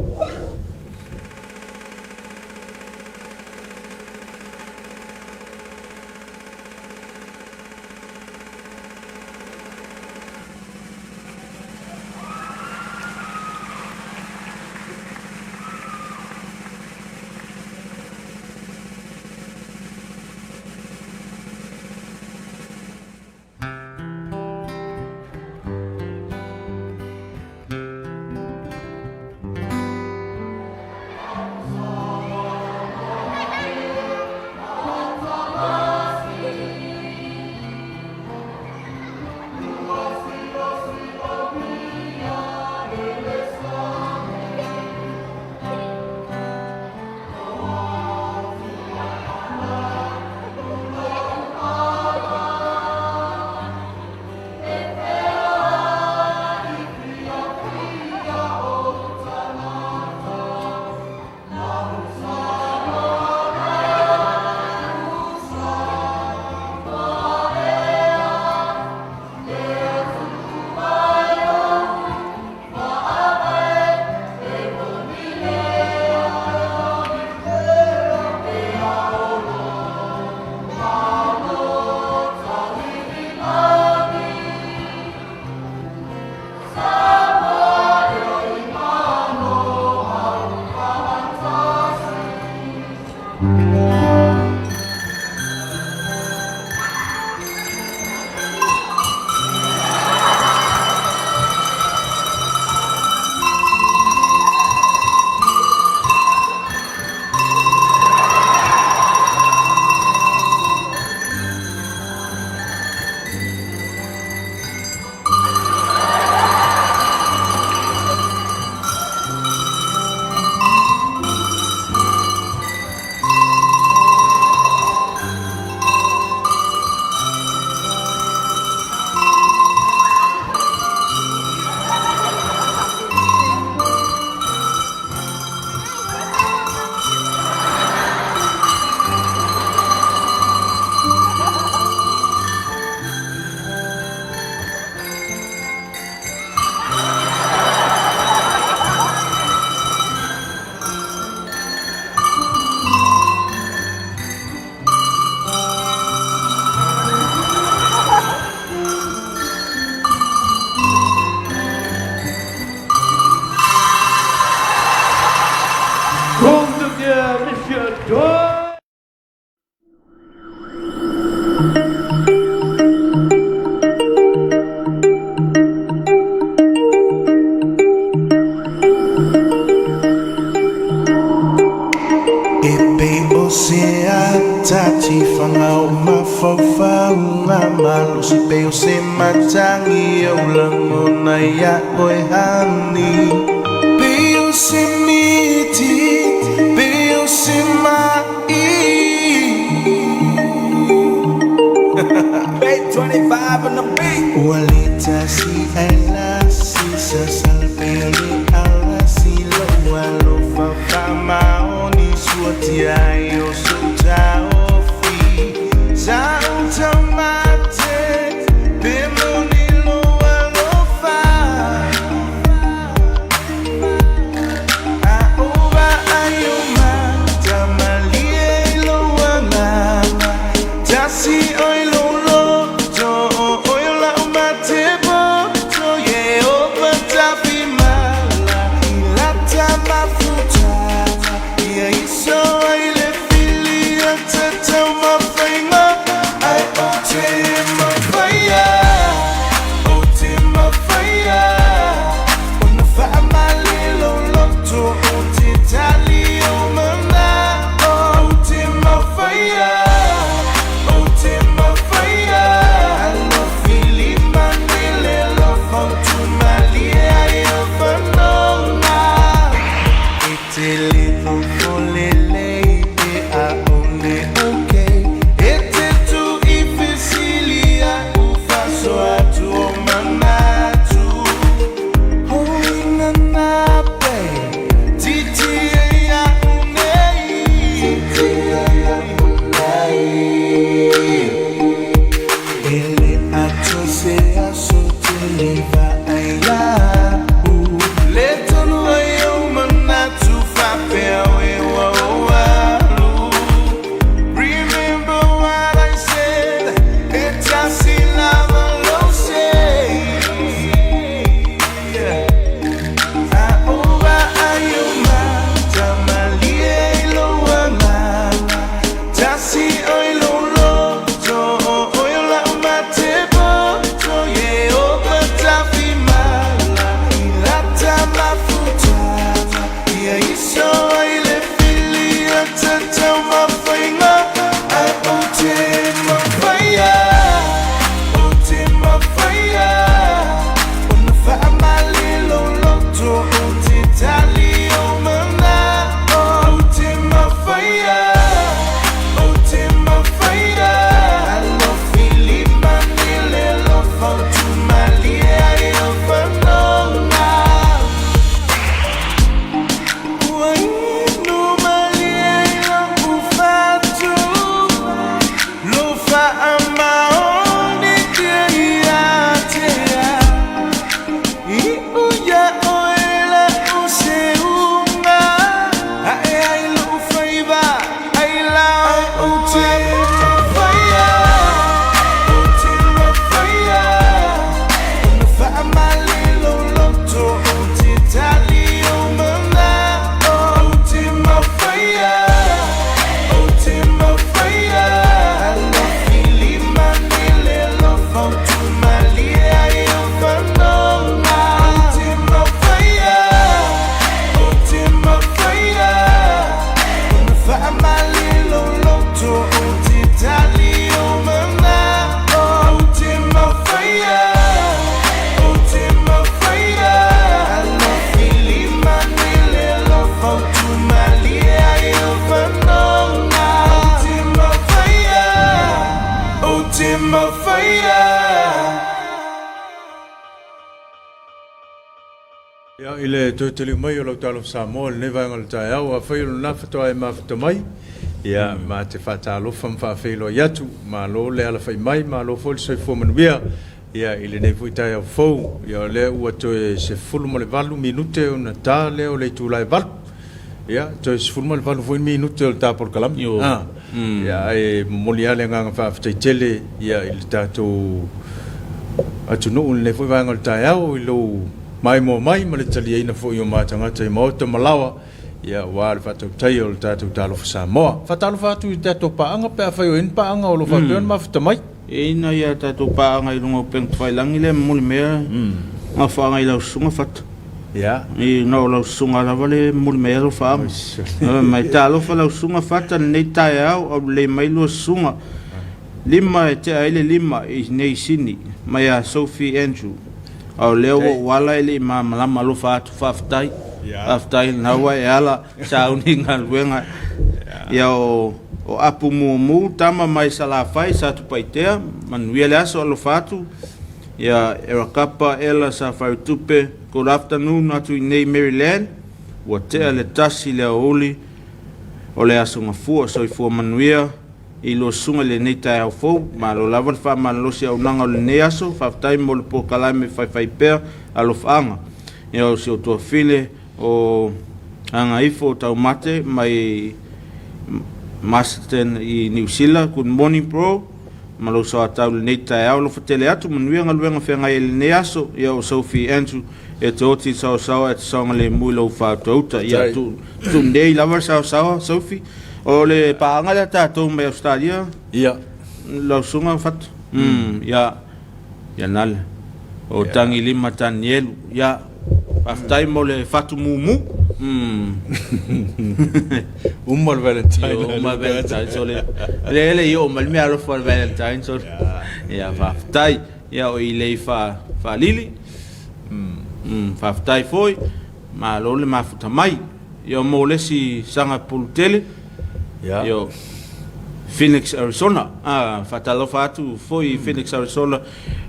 Sa tifaga o mafaufauga malosi pei o se matagi ou lagona ia oe honey. Pei o se miti, pei o se ma'i. Ua le tasi ae lasi sasala pei o le alasi lou alofa faamaoni suatia ai o sou taofi sa ou taumate pe moni lou alofa a ou vaai ou mata malie i lou agaga tasi oi lou loto o oe o la'u matepoto Ieova tafimala i lata mafutaga ia iso ai le filia tatau mafaiga ai ou te mafaia ou te mafaia ona faamalilo loto ou te tali ou manao ou te mafaia ou te mafaia alofi lima nele lofa utumalie ai o fanoga e te le fofolelei pe aone okay e te tu i fesilia u faso atu o manatu hoina na pe titi e ia unei titi e ia unei e le ato se aso te le vaai a'u le tonu ai ou manatu faapea oe ua ou alu. Remember what I said e tasi lava lou sei a ou vaai ou mata malie i lou agaga tasi oi lou loto o oe o la'u matepoto Ieova tafimala i lata mafutaga ia iso ai le filia tatau mafaiga ai ou te mafaia ou te mafaia ona faamalilo loto ou te tali ou manao ou te mafaia ou te mafaia alofi lima nele lofa utumalie ai o fanoga ua inu malie i lou fatu lo faamaoni te ia te ia iu ia oe la'u seuga ae ai lo'u faiva ai la ou te mafaia ou te mafaia ona faamalilo loto ou te tali ou manao ou te mafaia ou te mafaia alofi lima nele lofa utumalie ai o fanoga ou te mafaia ou te mafaia ona faamalilo loto ou te tali ou manao ou te mafaia ou te mafaia alofi lima nele lofa utumalie ai o fanoga ou te mafaia ou te mafaia. Ia, i le toe taliu mai o lau talofa Samoa i lenei vaega o le taeao, afai o lena faatoa e mafuta mai, ia, ma te faatalofa ma faafeiloai atu, malo le alafai mai, malo foi le soifua manuia, ia, i lenei foi taeao fou. Ia, o lea ua toe 18 minute ona ta lea o le itula e 8. Ia, toe 18 foi minute o le ta polokalame. Ah, ia, ae momoli lava le agaga faafetai tele, ia, i le tatou atunuu i lenei foi vaega o le taeao i lou maimoa mai ma le taliaina foi o ma tagata i maota ma laoa, ia, aua le faatautaia o le tatou Talofa Samoa. Faatalofa atu i tatou paaga pe afai o i ai ni paaga o lo o faapea ona mafuta mai. E i ai nai a tatou paaga i luga o upega tafailagi lea e momoli mea gafaga i lau susuga Fata. Ia. I na o lau susuga lava le momoli mai ai alofaaga. Mai talofa lau susuga Fata lenei taeao aulelei mai lua susuga. Lima e tea ai le lima i nei sini mai a Sophie Andrew. A o lea ua ou ala e le i malamalama alofa atu faafetai. Faafetai lena ua e ala sauni i galuega. Ia o o Apu Mumu tama mai Salafai Satupaitea manuia le aso alofa atu. Ia Erakapa Ela Safaitupe good afternoon atu i nei Maryland. Ua tea le tasi le aoauli o le Aso Gafua. Soifua manuia i lua susuga i lenei taeao fou. Malo lava le faamalolosi auaunaga o lenei aso. Faafetai mo le polokalame faifaipea alofaaga. Ia o si ou tuafile o Hagaifo Taumate mai Masterton i Niu Sila. Good morning bro. Ma lou soatau i lenei taeao. Alofa tele atu, manuia galuega feagai ai i lenei aso. Ia o Sophie Andrew e te oti i le saoasaoa e te saogalemu i lou faautauta. Ia tu, tu nei lava le saoasaoa, Sophie. O le paaga lea tatou mai Australia. Ia. Lau susuga Fatu. Mm, ia. Ia nale. O Tangi Lima Tanielu. Ia. Faafetai mo le fatu mumu. Mm. Uma le Valentine. Io, uma le Valentine. So le le le io ma le mea alofa le Valentine. So ia faafetai. Ia o i lei fa faalili. Mm. Faafetai foi. Malo le mafuta mai. Ia mo le isi saga pulu tele. Ia. Ia Phoenix, Arizona. Ah, faatalofa atu foi i Phoenix, Arizona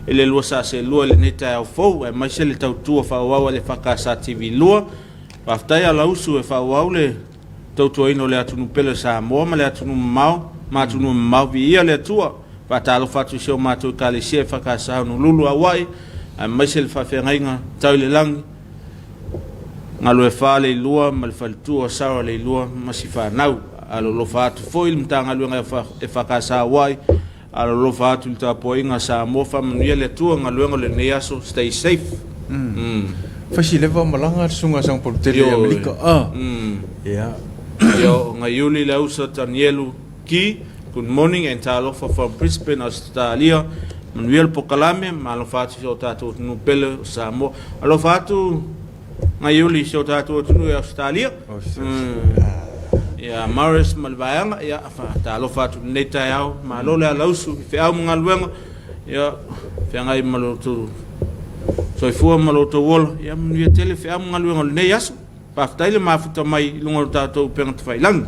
i le lua saaselua i lenei taeao fou, aemaise le tautua faaauau a le EFKS TV 2. Faafetai Alausu e faaauau le tautuaina o le atunuu pele o Samoa ma le atunuu mamao ma atunuu e mamao. Viia le Atua. Faatalofa atu i si o matou Ekalesia EFKS Honolulu, Hawaii, aemaise le faafeagaiga tau i le lagi Galuefa Leilua ma le faletua Sarah Leilua ma si fanau. Alolofa atu foi le Matagaluega EFKS Hawaii, alolofa atu i le tapuaiga a Samoa, faamanuia le Atua galuega o lenei aso, stay safe. Mm. Fai si leva o malaga le susuga a Sagapolutele i Amerika. Ah. Ia. Ia o Gaiuli Leausa Tanielu Ki, good morning and talofa from Brisbane, Australia. Manuia le pokalame, ma alofa atu i si o tatou atunuu pele o Samoa. Alofa atu Gaiuli i si o tatou atunuu i Australia. Ia Morris ma le vaega, ia talofa atu i lenei taeao. Malo le alausu i feau ma galuega. Ia feagai ma lo outou soifua ma lo outou ola. Ia manuia tele feau ma galuega o lenei aso. Faafetai le mafuta mai i luga o le tatou upega tafailagi.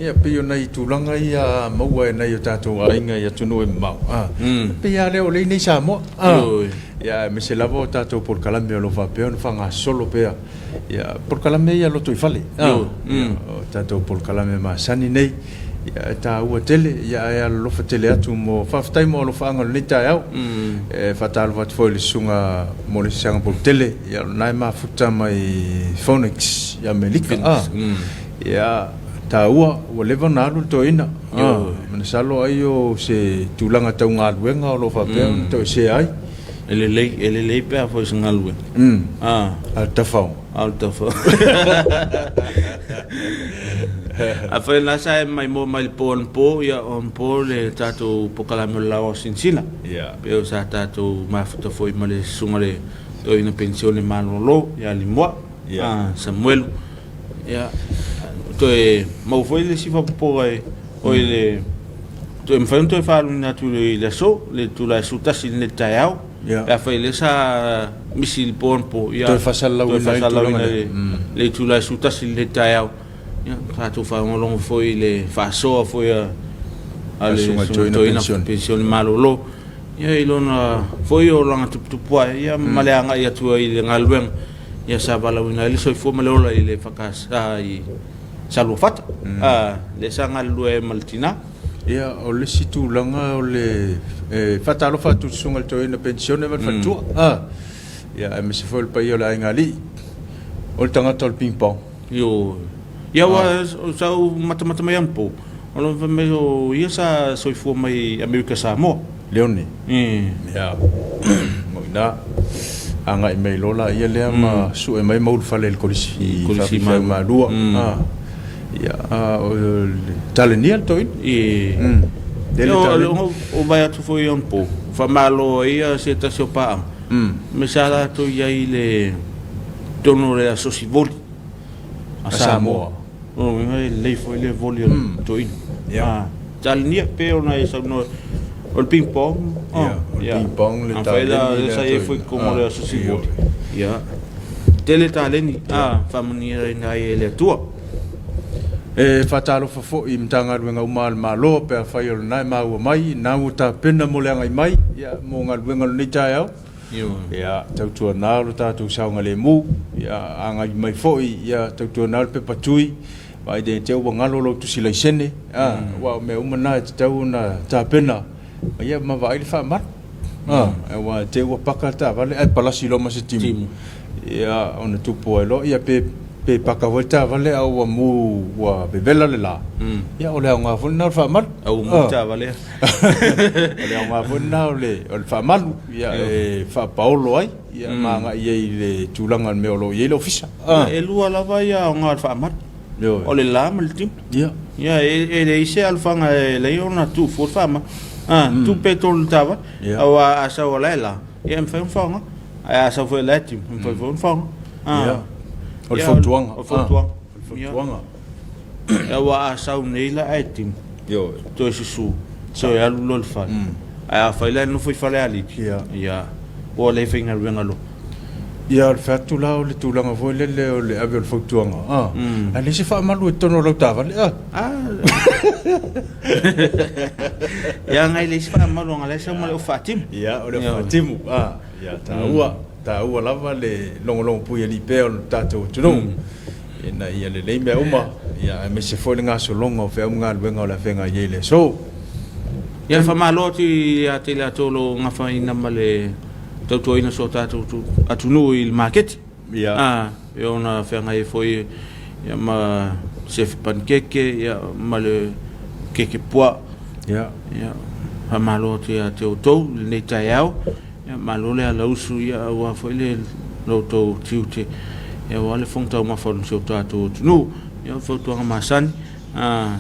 Ia, pei o nai tulaga ia maua e nai o tatou aiga i atunuu e mamao, a, pei lava lea o lea i inei i Samoa, a, ia, aemaise lava o tatou polokalame o lo o faapea ona faagasolo pea, ia, polokalame ia lotoifale, a, ia, o tatou polokalame masani nei, Ia, e taua tele, ia, ae alolofa tele atu mo, faafetai mo alofaaga o lenei taeao. E faatalofa atu foi i le susuga mo le Siaga Polutele, ia, o lena e mafuta mai Phoenix i Amerika. A, ia, taua, ua leva ona alu le toeaina. A, masalo ai o se tulaga tau galuega o lo o faapea ona toesea ai. E lelei, e lelei pe afai o se galuega. A. A o le tafaoga. A o le tafaoga. Afai o lena sa e maimoa mai le po anapo, ia o anapo le tatou pokalame o le Laoa Sinsila. Ia. Pei o sa tatou mafuta foi ma le susuga le toeaina penisione malolo ia Limoa. Ia. Ah, Samuelu. Ia, toe maua foi le isi faapopoga e oi le toe mafai ona toe faaluina atu i le aso, le itula e 11 i lenei taeao. Ia. Pe afai o lea sa misi i le po anapo, ia, Toe faasalalauina toe ai le tulaga faasalalauina lea. le itula e 11 i lenei taeao. Ia, tatou faalogologo foi i le faasoa foi a a le Susuga i le Susuga Toeaina Toeaina Penisione. Penisione Malolo, ia i lona foi olaga tuputupu ae, ia ma le agai atu ai i le galuega, ia sa valaauina ai le soifua ma le ola i le FKS i Saluafata, a, lea sa galulue ai ma le tina. Ia, o le isi tulaga o le e faatalofa atu i le Susuga i le Toeaina Penisione ma le faletua, a, ia aemaise foi o le paia o le aiga alii, o le tagata o le ping pong. Ioe. Ia aua sa ou matamata mai anapo, o lo o fai mai o ia sa soifua mai i Amerika Samoa. Leone. Ia, mo i ina, agai mai loa laia lea ma sue mai ma ulufale i le Kolisi Faafeafea Malua. Ia, a o le talenia le toeaina. Ia, o vaai atu foi anapo, faamalo ai ia se tasi o paaga, me sa latou i ai i le totonu o le asosi voli a Samoa. O lona uiga e lelei foi le voli a le toeaina. Ia. Talenia pei ona e saunoa o le ping pong. Ia, o le ping pong, le Afai la taleni le sa i ai foi i totonu o le asosi voli. Ia. Tele taleni a faamanuiaina ai e le Atua. E faatalofa foi i Matagaluega uma a le Malo pe afai o lena e maua mai, na ua tapena mo le agai mai ia, mo galuega o lenei taeao. Ia, tautuana lo tatou saogalemu, ia, agai mai foi, ia, tautuana le pepa tui, vaai ne i te i ua galo lou tusi laisene, a, aua o mea uma na e tatau ona tapena, ia, ma vaai le faamalu. A, aua e te i ua paka le taavale ae palasi loa ma se timu, ia, ona tupu ai loa, ia, pe, pe paka foi le taavale a ua mu ua vevela le la, ia, o le aoga foi lena o le faamalu. A ua mu le taavale. O le aoga foi lena o le, o le faamalu, ia, e faapaolo ai, ia, ma agai ai i le tulaga o le mea o lo o i ai le ofisa. E lua lava ia aoga o le faamalu. O le la ma le timu. Ia. Ia, e leai se alofaga e leai ona tuu fua le faamalu. A, tuu pea i totonu o le taavale. Aua a sau o la e la, ia e mafai ona faaaoga. Ae a sau foi o la e timu, e mafai foi ona faaaoga. Ia. O le fautuaga. O le fautuaga. O le fautuaga. Aua a sau nei la ae timu, toe susu, toe alu loa i le fale. Ae afai la e nofo i Falealili, ia, ua le faigaluega loa. Ia, o le fai atu la o le tulaga foi lele o le ave o le fautuaga, a, ae leai se faamalu i totonu o lau taavale, a. Ia, na e leai se faamalu, ona o la e sau ma le ofa faatimu. Ia, o le ofa faatimu, a, ia, taua. Taua lava le logologo puialii pea o le tatou atunuu ina ia lelei mea uma, ia aemaise foi le gasologa o feau ma galuega o le a feagai ai i le aso. Ia, faamalo atu ia te i latou o lo o gafaina ma le tautuaina o si o tatou atunuu i le maketi. Ia. A, e ona feagai ai foi ia ma sefe panikeke ia ma le keke puaa. Ia. Ia, faamalo atu ia te outou i lenei taeao. Ia, malo le alausu, ia, aua foi le lo outou tiute, ia, aua le fono taumafa o si o tatou atunuu. Ia, o fautuaga masani, a,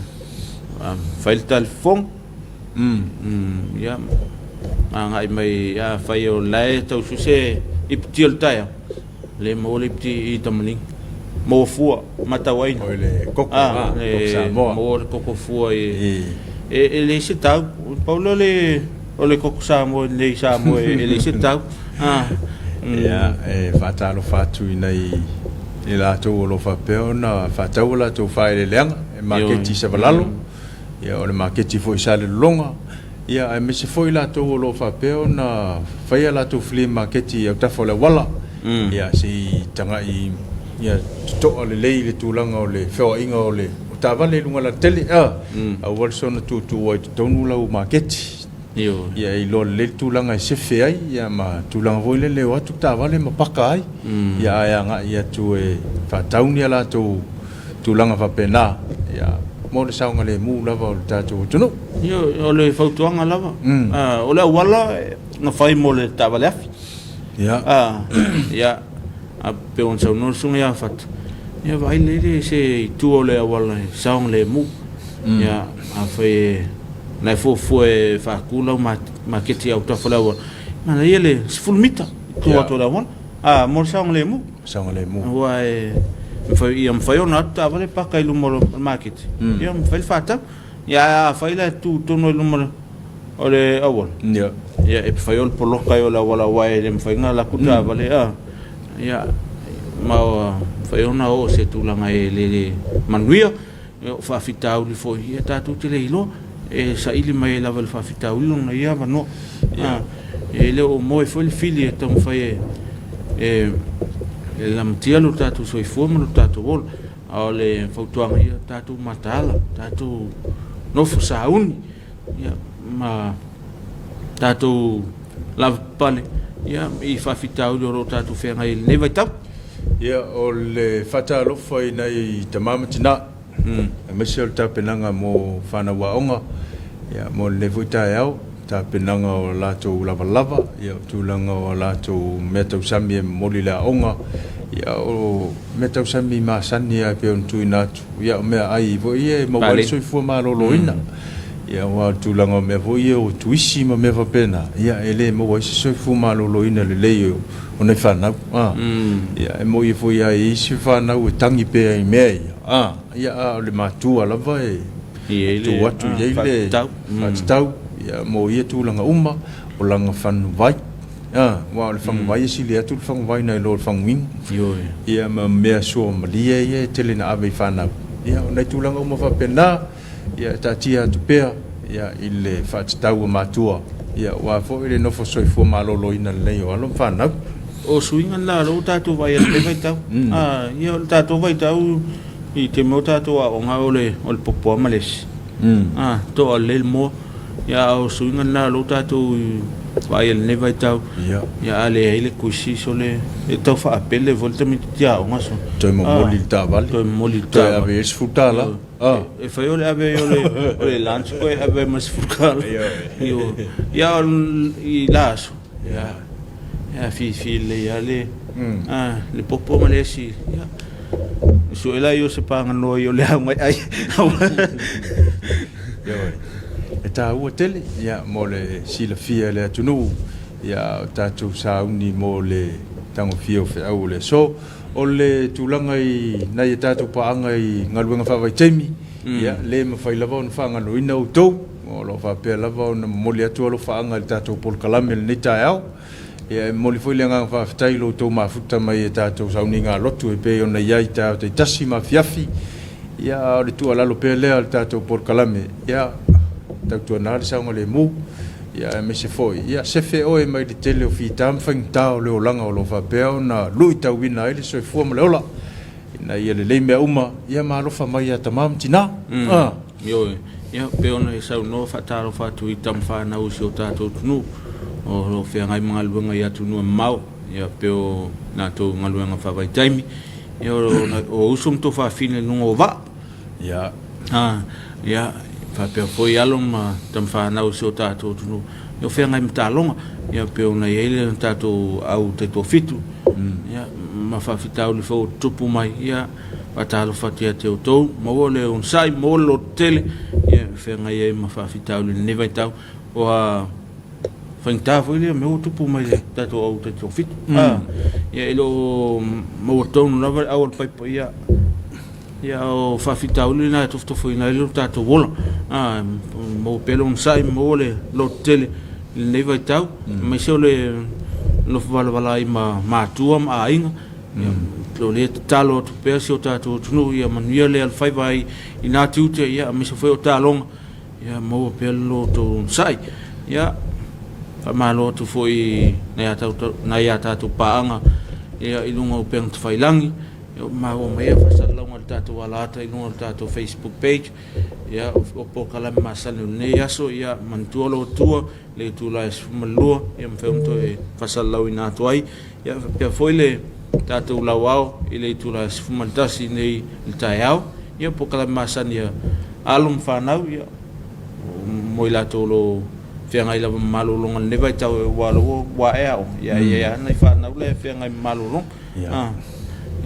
fai le talifofoga, ia, agai mai, afai o la e tau sue se iputi o le taeao, le maua le iputi i Tamaligi, maua fua, matauaina. Oi le koko, a, koko Samoa. Maua le koko fua i, e leai se tau, pau lea o le O le koko Samoa i nei Samoa e leai se tau. Ia, e faatalofa atu i nai i latou o lo o faapea ona faatau a latou faaeleeleaga e maketi i Savalalo, ia o le maketi foi i Salelologa, ia aemaise foi i latou o lo o faapea ona fai a latou flea market i autafa o le auala, ia se i tagai ia totoa lelei le tulaga o le feoaiga o le o taavale i luga o le alatele, aua le soona tuutuu ai i totonu lau maketi. Ioe. Ia e iloa lelei le tulaga e sefe ai, ia ma tulaga foi lele e o atu taavale ma paka ai, ia ae agai atu e faatau ni a latou tulaga faapena, ia mo le saogalemu lava o le tatou atunuu. Ioe, o le fautuaga lava, o le auala na fai mo le taavale afi. Ia. Ia, a pei ona saunoa le Susuga ia Fata, ia vaai lelei se itu o le auala e saogalemu. Ia, afai e na e fuafua e faatu lau maketi i autafa o le auala, manaia le 10 mita i tua atu o le auala, a, mo le saogalemu. Saogalemu. Aua e mafai, ia mafai ona atu taavale paka i luma o le maketi, ia mafai le faatau. Ia, ae afai la e tu tonu ai i luma o le auala, ia, ia e mafai ona poloka ai o le auala aua e le mafai ona alu atu taavale, a, ia, ma mafai ona oo i se tulaga e le manuia. O faafitauli foi, ia tatou te le iloa, e saili mai ai lava i le faafitauli lona ia avanoa. E le o moe foi le fili e taumafai e lamatia lo tatou soifua ma lo tatou ola. A o le fautuaga, ia tatou mataala, tatou nofo sauni, ia, ma tatou lavapapale ia, i faafitauli o lo o tatou feagai ai i lenei vaitau. Ia, o le faatalofa i nai tama ma tina, aemaise o le tapenaga mo fanau aoga, ia, mo lenei foi taeao, tapenaga o latou lavalava, ia, o tulaga o latou mea tausami e momoli i le aoga, ia, o mea tausami masani lava e pei ona tuuina atu, ia, o meaai foi ia e maua ai le soifua maloloina. Ia, aua o le tulaga o mea foi ia o tuisi ma mea faapena, ia, e le maua ai se soifua maloloina lelei o nai fanau. A, ia, e moni foi lava e i ai isi fanau e tagi pea i mea ia, a, ia, a o le matua lava e tuu atu i ai le faatatau, ia, mo ia tulaga uma, o lana fanuvai. A, aua o le faguvai e sili atu le faguvai nai lo le faguinu. Ia, ma mea suamalie ia e tele ina ave i fanau. Ia, o nai tulaga uma faapena. Ia e taatia atu pea ia i le faatatau a matua, ia aua foi le nofo soifua maloloina lelei o alo ma fanau. O suiga na o lea ua tatou vaai atu i lenei vaitau. Ia o le tatou vaitau i taimi o tatou aoga o le o le popo lava ma le esi. Toa lelei le moa. Ia a o suiga na o lea ua tatou vaai i lenei vaitau. Ia a leai le kusi sole e tau faapele foi le tamaitiiti aoga sole. Toe momoli le taavale. Toe momoli le taavale. Toe ave i ai le $10. E fai o le ave ai o le lunch koe ave ai ma le $10. Ia i la aso, ia fifi lelei lava le le popo ma le esi. Ia sue laia o se paganoa i o le auga e ai. Ioe. E taua tele ia mo le silafia e le atunuu ia o tatou sauni mo le tagofia o feau o le aso. O le tulaga i nai a tatou paaga i galuega faavaitaimi, ia, le mafai lava ona faagaloina outou. O lo o faapea lava ona momoli atu alofaaga i le tatou polokalame i lenei taeao. Ia, e momoli foi le agaga faafetai i lo outou mafuta mai i a tatou sauniga lotu e pei ona i ai i taeao taitasi ma afiafi. Ia, a o le tuualalo pea lea a le tatou polokalame, ia, tautuana le saogalemu. Ia, aemaise foi, ia sefe oe mai le tele o fita ma faigata o le olaga o lo o faapea ona luitauina ai le soifua ma le ola, ina ia lelei mea uma, ia ma alofa mai ia tama ma tina. Mm. Ioe. Ia, pei ona e saunoa, faatalofa atu i tama fanau o si o tatou atunuu o lo o feagai ma galuega i atunuu e mamao, ia, pei o latou galuega faavaitaimi, ia, o uso ma tuafafine i luga o vaa. Ia. A, ia, faapea foi alo ma tama fanau o si o tatou atunuu, ia o feagai ma taaloga, ia pei ona i ai le tatou au taitoafitu, ia, ma faafitauli foi ua tutupu mai, ia, faatalofa atu ia te outou, maua le onosai, maua le lototele, ia, e feagai ai ma faafitauli i lenei vaitau. Ua faigata foi lea mea ua tupu mai le tatou au taitoafitu. Ia, e le o maua tonu lava le au a le paipa, ia, Ia, o faafitauli na e tofotofoina ai lo tatou ola. A, maua pea le onosai, maua le lototele i lenei vaitau, aemaise o le nofo valavala ai ma matua ma aiga. Ia, o lea e tatalo atu pea si o tatou atunuu ia manuia le alofaiva ai i nā tiute, ia, aemaise foi o taaloga, ia maua pea le loto onosai. Ia, faamalo atu foi i nai a tatou paaga ia, i luga o upega tafailagi. Ia, ua maua mai ia faasalalauga i le tatou alaata i luga o le tatou Facebook page. Ia, o polokalame masani o lenei aso, ia, manatua lou Atua i le itula e 12, ia mafai ona toe faasalalauina atu ai. Ia, faapea foi le tatou lauao i le itula e 11 nei i le taeao. Ia, polokalame masani a alo ma fanau, ia, mo i latou o lo o feagai lava ma malologa i lenei vaitau, aua o lea ua ae aoga, ia, e i ai lava nai fanau la e feagai ma malologa. Ia.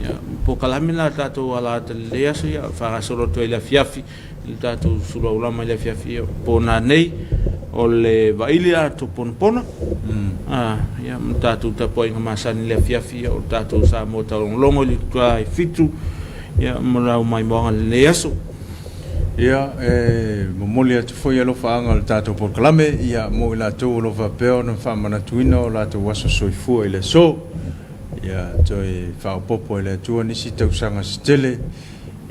Ia, polokalame la tatou alaata i lenei aso, ia, faagasolo atu ai i le afiafi, i le tatou suluaulama i le afiafi, ia, po nanei, o le vaili a tuponapona, ia, ma tatou tapuaiga masani i le afiafi, ia, o le tatou Samoa taulogologo i le itula e 7, ia, ma lau maimoaga i lenei aso. Ia, e momoli atu foi alofaaga o le tatou polokalame, ia, mo i latou o lo o faapea ona faamanatuina o latou aso soifua i le aso. Ia toe faaopoopo e le Atua nisi tausaga se tele,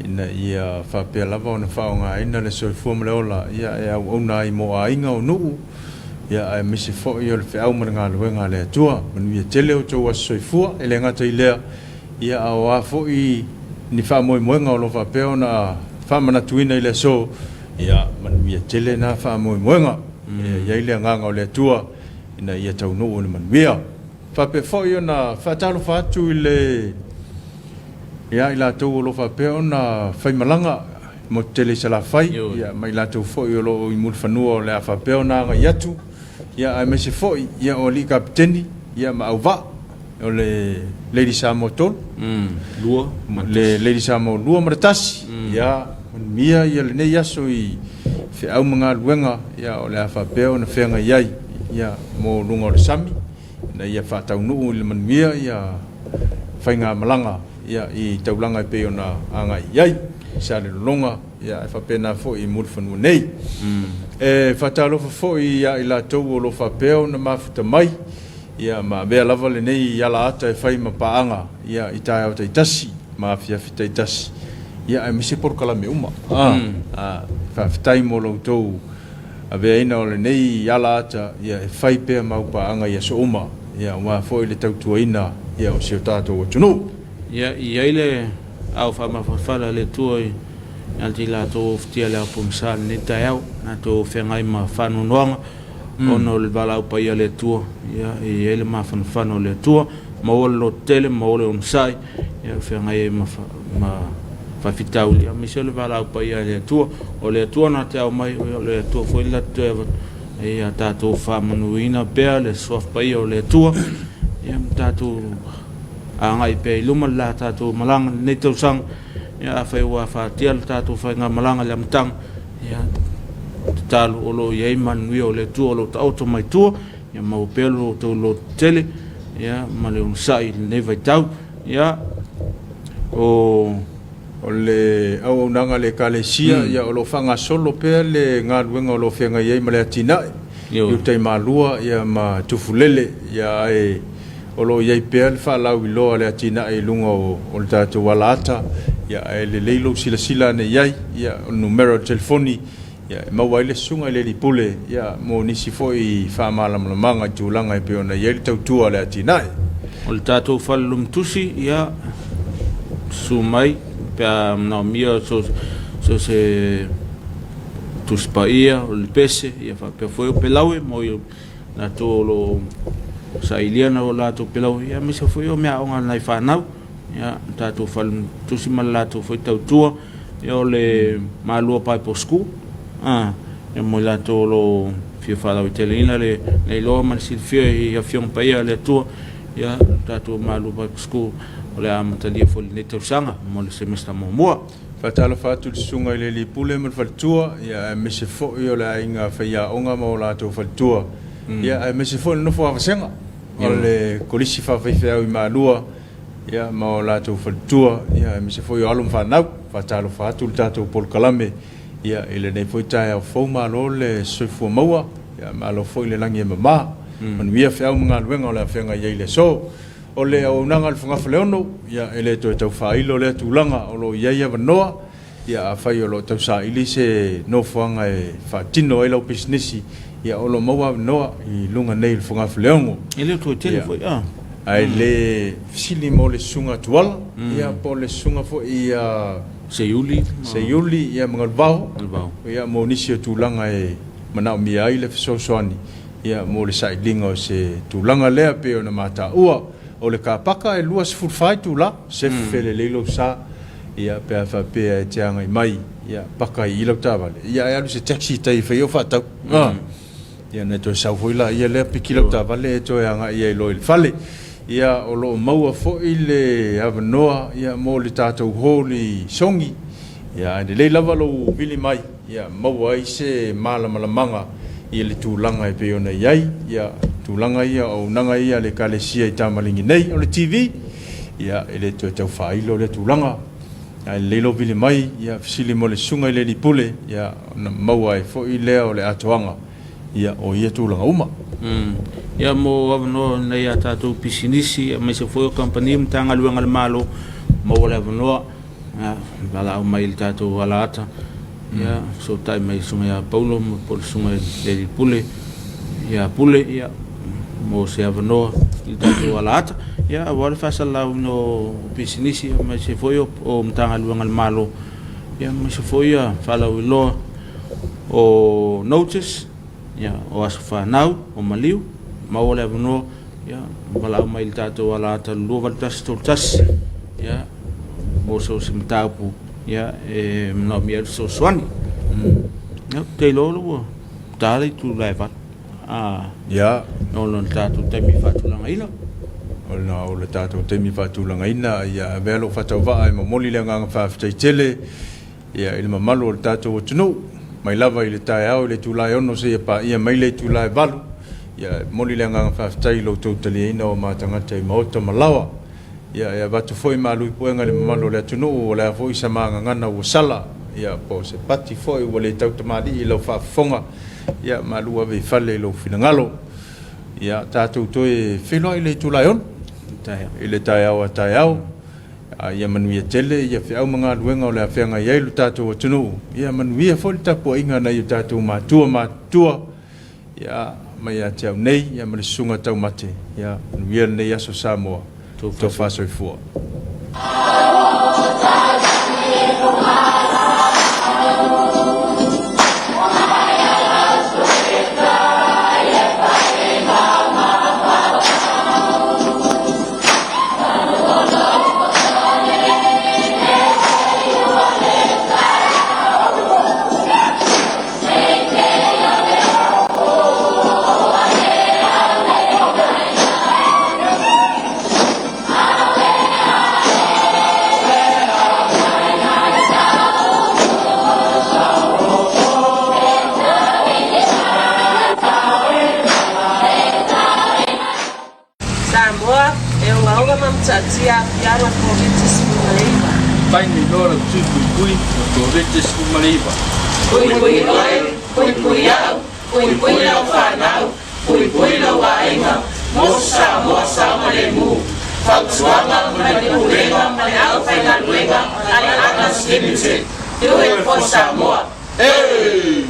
ina ia faapea lava ona faaaogaina le soifua ma le ola, ia, e auauna ai mo aiga o nuu, ia, aemaise foi o le feau ma le galuega a le Atua. Manuia tele outou aso soifua, e le gata i lea, ia, a o a foi ni faamoemoega o lo o faapea ona faamanatuina i le aso, ia, manuia tele na faamoemoega. Ia i ai le agaga o le Atua ina ia taunuu i le manuia. Faapea foi ona faatalofa atu i le ia i latou o lo o faapea ona faimalaga i motu tele i Salafai, ia ma i latou foi o lo o i Mulifanua o le a faapea ona agai atu, ia aemaise foi ia o alii kapeteni ia ma auvaa o le Lady Samoa 3, 2 le Lady Samoa 2 ma le 1, ia manuia ia lenei aso i feau ma galuega ia o le a faapea ona feagai ai ia mo luga o le sami ina ia faataunuu i le manuia ia faigamalaga ia i taulaga e pei ona agai i ai i Salelologa ia ae faapena foi i Mulifanua nei. E faatalofa foi ia i latou o lo o faapea ona mafuta mai ia ma avea lava lenei alaata e fai ma paaga ia i taeao taitasi ma afiafi taitasi ia aemaise polokalame uma. Faafetai mo lo outou aveaina o lenei alaata ia e fai pea mau paaga i aso uma ia aua foi le tautuaina ia o si o tatou atunuu. Ia i ai le ao faamafanafana a le Atua ia te i latou ofitia le ao pogisa i lenei taeao, latou feagai ma faanoanoaga ona o le valaau paia a le Atua. Ia e i ai le mafanafana o le Atua, maua le lototele, maua le onosai, ia feagai ai ma faafitauli, aemaise o le valaau paia a le Atua. O le Atua na te ao mai, o le Atua foi le latou toe avatu, ia tatou faamanuiina pea le Suafa Paia o le Atua, ia ma tatou agai pea i luma le la tatou malaga i lenei tausaga. Ia afai ua afatia le tatou faigamalaga i le amataga, ia tatalo o lo o i ai manuia o le Atua o lo o taoto mai tua, ia maua pea lo outou lototele, ia ma le onosai i lenei vaitau. Ia o O le auaunaga a le Ekalesia, ia o lo o faagasolo pea le galuega o lo o feagai ai ma le atinae i Utailmalua ia ma Tufulele, ia ae o lo o i ai pea le faalauiloa a le atinae i luga o le tatou alaata, ia ae lelei lou silasila ane i ai, ia o le numera o le telefoni, ia e maua ai le susuga i le Alii Pule, ia mo nisi foi faamalamalamaga i tulaga e pei ona i ai le tautua a le atinae. O le tatou fale lumtusi, ia, susu mai pe a manaomia so se Tusi Paia, o le pese, ia faapea foi o pelaue mo latou o lo o sailia na o latou pelaue, ia aemaise foi o meaaoga a nai fanau, ia tatou fale tusi ma le latou foi tautua, ia o le Malua Bible School, ia mo i latou o lo o fia faalauaiteleina le iloa ma le silafia i Afioga Paia a le Atua, ia tatou Malua Bible School o le a amatalia foi i lenei tausaga mo le semester muamua. Faatalofa atu i le Susuga i le Alii Pule ma le faletua, ia aemaise foi o le aiga faiaoga ma o latou faletua, ia aemaise foi o le nofo a vasega o le Kolisi Faafaifeau i Malua, ia ma o latou faletua, ia aemaise foi o alo ma fanau. Faatalofa atu le tatou polokalame, ia i lenei foi taeao fou, malo le soifua maua, ia malo foi le lagi e mama. Manuia feau ma galuega o le a feagai ai i le aso. O le auaunaga a le Fogafaleono, ia, e le toe tau faailo lea tulaga, o lo o i ai avanoa, ia, afai o lo o tau saili se nofoaga e faatino ai lau pisinisi, ia, o lo o maua avanoa i luga nei o le Fogafaleono. E le o toe tele foi, a. Ae le fesili mo le Susuga Tuala, ia, po o le Susuga foi ia Seiuli, Seiuli, ia, ma Galuvao, Galuvao. Ia, mo nisi o tulaga e manaomia ai le fesoasoani. Ia, mo le sailiga o se tulaga lea pei ona mataua, o le kapaka e 24 itula, sefe lelei lou sa, ia, pe a faapea e te agai mai, ia, paka i i lau taavale, ia, ae alu i se taxi i tai e fai au faatau. Ia, ona e toe sau foi laia lea, piki lau taavale e toe agai ai loa i le fale. Ia, o lo o maua foi le avanoa, ia, mo le tatou hall i Sogi, ia, ae lelei lava lou vili mai, ia maua ai se malamalamamaga i le tulaga e pei ona i ai, ia, tulaga ia, o auaunaga ia a le Ekalesia i Tamaligi nei. O le TV, ia, e le toe tau faailo lea tulaga, ae lelei lou vili mai, ia, fesili mo le Susuga i le Alii Pule, ia, ona maua ai foi lea o le atoaga, ia, o ia tulaga uma. Ia, mo avanoa o nai a tatou pisinisi, aemaise foi o kamupani ma Matagaluega a le Malo, maua le avanoa. Ia, valaau mai i le tatou alaata, ia, fesootai mai i le Susuga ia Paulo po o le Susuga i le Alii Pule ia Pule, ia, mo se avanoa i le tatou alaata, ia, aua le faasalalauina o pisinisi aemaise foi o Matagaluega a le Malo, ia, aemaise foi ia faalauiloa o notice, ia, o aso fanau, o maliu, maua le avanoa, ia, valaau mai i le tatou alaata i le 28131, ia, mo so o se mataupu ia, e manaomia ai le fesoasoani. Ia, ou te iloa ua ta le itula e 8. Ia. Ona o le tatou taimi faatulagaina. Ona o le tatou taimi faatulagaina, ia avea lou faatauvaa e momoli le agaga faafetai tele ia, i le mamalu o le tatou atunuu. Mai lava i le taeao i le itula e 6 seia paia mai le itula e 8. Ia, e momoli le agaga faafetai i lo outou taliaina o ma tagata i maota ma laoa. Ia, e avatu foi malu i puega i le mamalu o le atunuu, o le a foi sa ma gagana ua sala, ia, po o se pati foi ua le tautamalii i lau faafofoga, ia, malu ave i fale i lou finagalo. Ia, tatou toe feiloai i le itula e 6 i le taeao a taeao. A ia manuia tele ia feau ma galuega o le a feagai ai lo tatou atunuu. Ia manuia foi le tapuaiga a nai o tatou matua matutua, ia, mai ia te au nei, ia, ma le susuga taumate. Ia manuia lenei aso Samoa. Tofa soifua. Samoa, e ogaoga ma matautia aafiaga o le Koviti-19. Fai nei loa lau tui puipui mo le Koviti-19. Puipui oe, puipui au, puipui lau fanau, puipui lou aiga, mo se Samoa saogalemu. Fautuaga mai le Pulega ma le Aufaigaluega a le Atlas Limited. Do it for Samoa. Hey!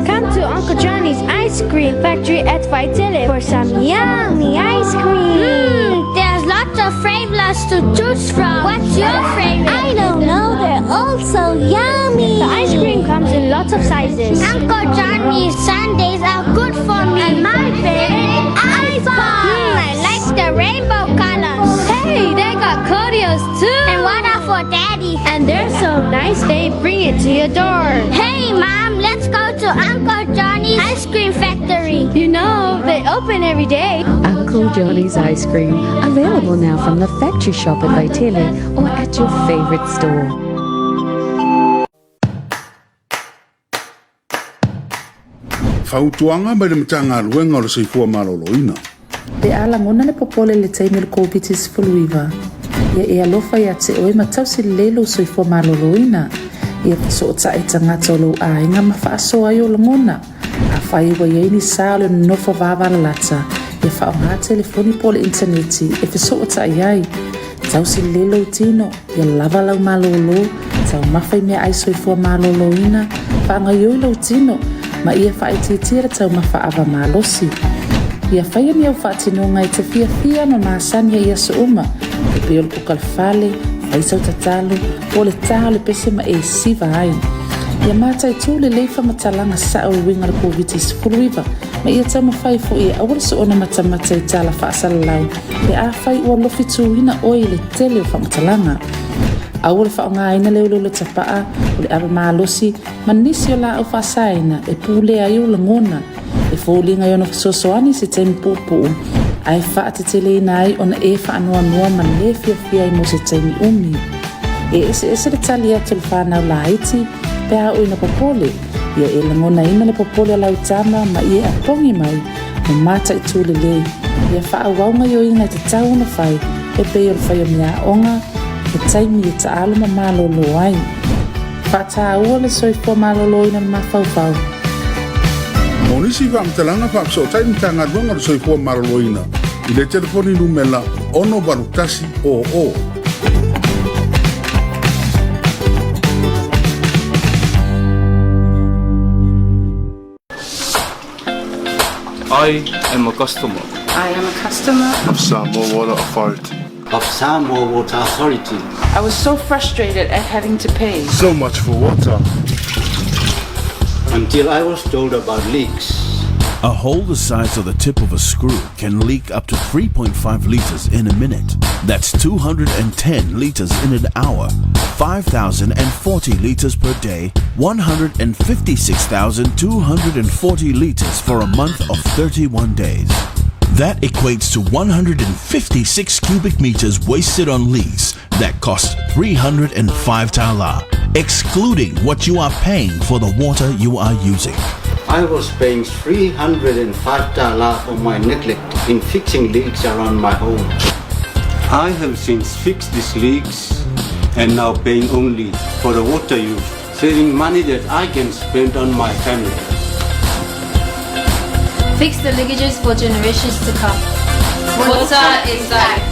Come to Uncle Johnny's Ice Cream Factory at Vaitele for some yummy ice cream. There's lots of flavors to choose from. What's your favorite? I don't know. They're all so yummy. The ice cream comes in lots of sizes. Uncle Johnny's sundaes are good for me. And my favorite, ice pops. I like the rainbow colors. Hey, they got cordials too. And water for daddy. And they're so nice, they bring it to your door. Hey, Mom, let's go to Uncle Johnny's Ice Cream Factory. You know, they open every day. Uncle Johnny's Ice Cream, available now from the factory shop at Vaitele or at your favorite store. Fautuaga mai le Matagaluega o le Soifua Maloloina. Pe a lagona le popole i le taimi o le Koviti-19, ia e alofa ia te oe ma tausi lelei lou soifua maloloina. Ia fesootai i tagata o lou aiga ma faasoa ai ou lagona. Afai ua i ai ni sa o le nonofo vavalalata, ia faaaoga telefoni po o le initaneti e fesootai ai. Tausi lelei lou tino, ia lava lau malōlō, taumafa i meaai soifua malōlōina, faagaioi lou tino, ma ia faaitiitia le taumafa ava malosi. Ia faia ni au faatinoga e te fiafia ma masani ai i aso uma, e pei o le kuka le fale, fai sau tatalo, po o le tā o le pese ma e siva ai. Ia mataitū lelei faamatalaga sao e uiga i le Koviti-19, ma ia taumafai foi e aua le soona matamata i tala faasalalau pe afai ua lofituina oe i le tele o faamatalaga. Aua le faaaogaina le uleule tapaa, o le ava malosi, ma nisi o laau faasaina e pulea ai ou lagona, e foliga i ona fesoasoani i se taimi puupuu, ae faateteleina ai ona e faanoanoa ma le fiafia ai mo se taimi umi. E eseese le tali atu a le fanau laiti pe a oo ina popole, ia e lagonaina le popole a lau tama ma ia e apogi mai ma mataitū lelei. Ia faaauau gaioiga e tatau ona fai e pei o le fai o meaaoga, he taimi e taalo ma malōlō ai. Faataua le soifua malōlōina o le mafaufau. Mo nisi faamatalaga faafesootai Matagaluega o le Soifua Maloloina i le telefoni numela 681 00. I am a customer. I am a customer. Of Samoa Water Authority. Of Samoa Water Authority. I was so frustrated at having to pay. So much for water. Until I was told about leaks. A hole the size of the tip of a screw can leak up to 3.5 liters in a minute. That's 210 liters in an hour, 5,040 liters per day, 156,240 liters for a month of 31 days. That equates to 156 cubic meters wasted on leaks that cost 305 tala, excluding what you are paying for the water you are using. I was paying 305 tala for my neglect in fixing leaks around my home. I have since fixed these leaks and now paying only for the water use, saving money that I can spend on my family. Fix the leakages for generations to come. Water is life.